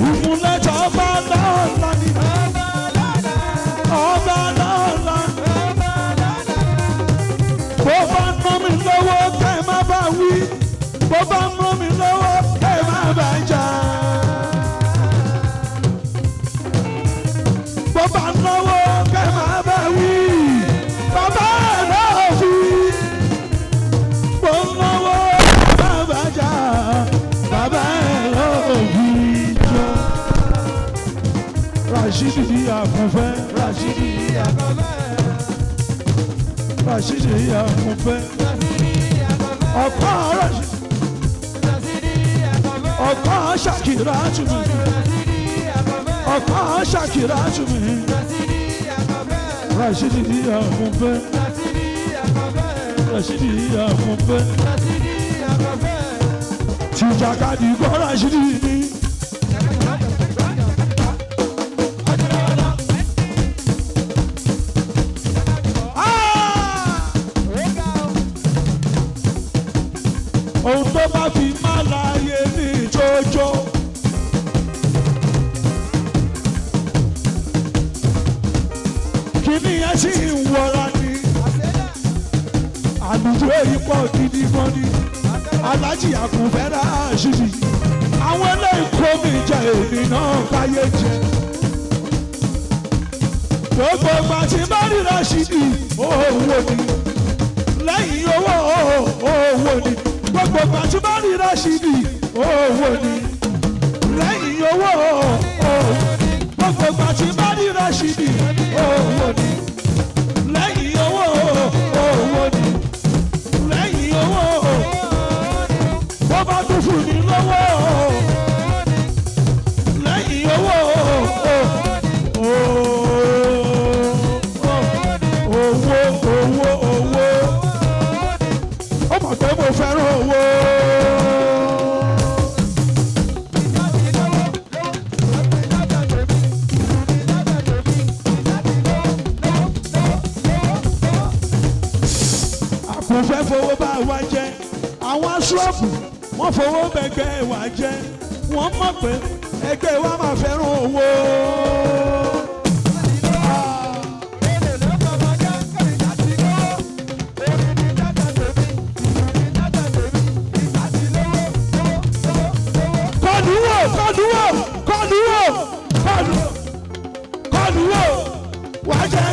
ìmúlẹ̀ tó bá lọ́la ni ọba lọ́la. Bó bá ná mi lọ́wọ́ kẹ́ ẹ má bá wí bó bá ná mi lọ́wọ́ kẹ́ ẹ má bá jà. Bó bá náwó kẹ́ ẹ má bá wí bàbá ẹ̀ náà fi. Bó náwó kẹ́ ẹ má bá jà bàbá ẹ̀ náà fi jọ. Ràṣídì àkànfẹ́ Ràṣídì Ràṣídì àkànfẹ́ ọ̀pá Ràṣídì ọ̀pá Ṣàkìrà tù mí ọ̀pá Ṣàkìrà tù mí Ràṣídì àkànfẹ́ Ràṣídì àkànfẹ́ tìjàkadì gbọ́ Ràṣídì ni. Ah! Ohun tó bá fi má láàyè ní ìjọjọ́. Kìnìún yẹn sì ń wọra ni. Àlùjọ èyí pọ̀ gidi gan ni. Alájì àkùnfẹ́ Ràṣídì. Àwọn eléyìí kó mi jẹ èmi náà káyé jẹ. Gbogbo ìgbà tí bá rí Ràṣídì, owó ni. Lẹ́yìn owó owó ni. Gbogbo ìgbà tí bá rí Ràṣídì, owó ni. Lẹ́yìn owó owó. Gbogbo ìgbà tí bá rí Ràṣídì, owó ni. Lẹ́yìn owó owó ni. Lẹ́yìn owó bó bá tún fún mi lọ́wọ́. Lẹ́yìn owó owó owó owó ó mọ̀ pé mo fẹ́ràn owó. Àkùnfẹ́ fowó bá wa jẹ àwọn aṣọ́ọ̀bù wọ́n fowó bẹ̀gbẹ́ wa jẹ wọ́n mọ̀ pé ẹgbẹ́ wa máa fẹ́ràn owó. Wàá jẹ́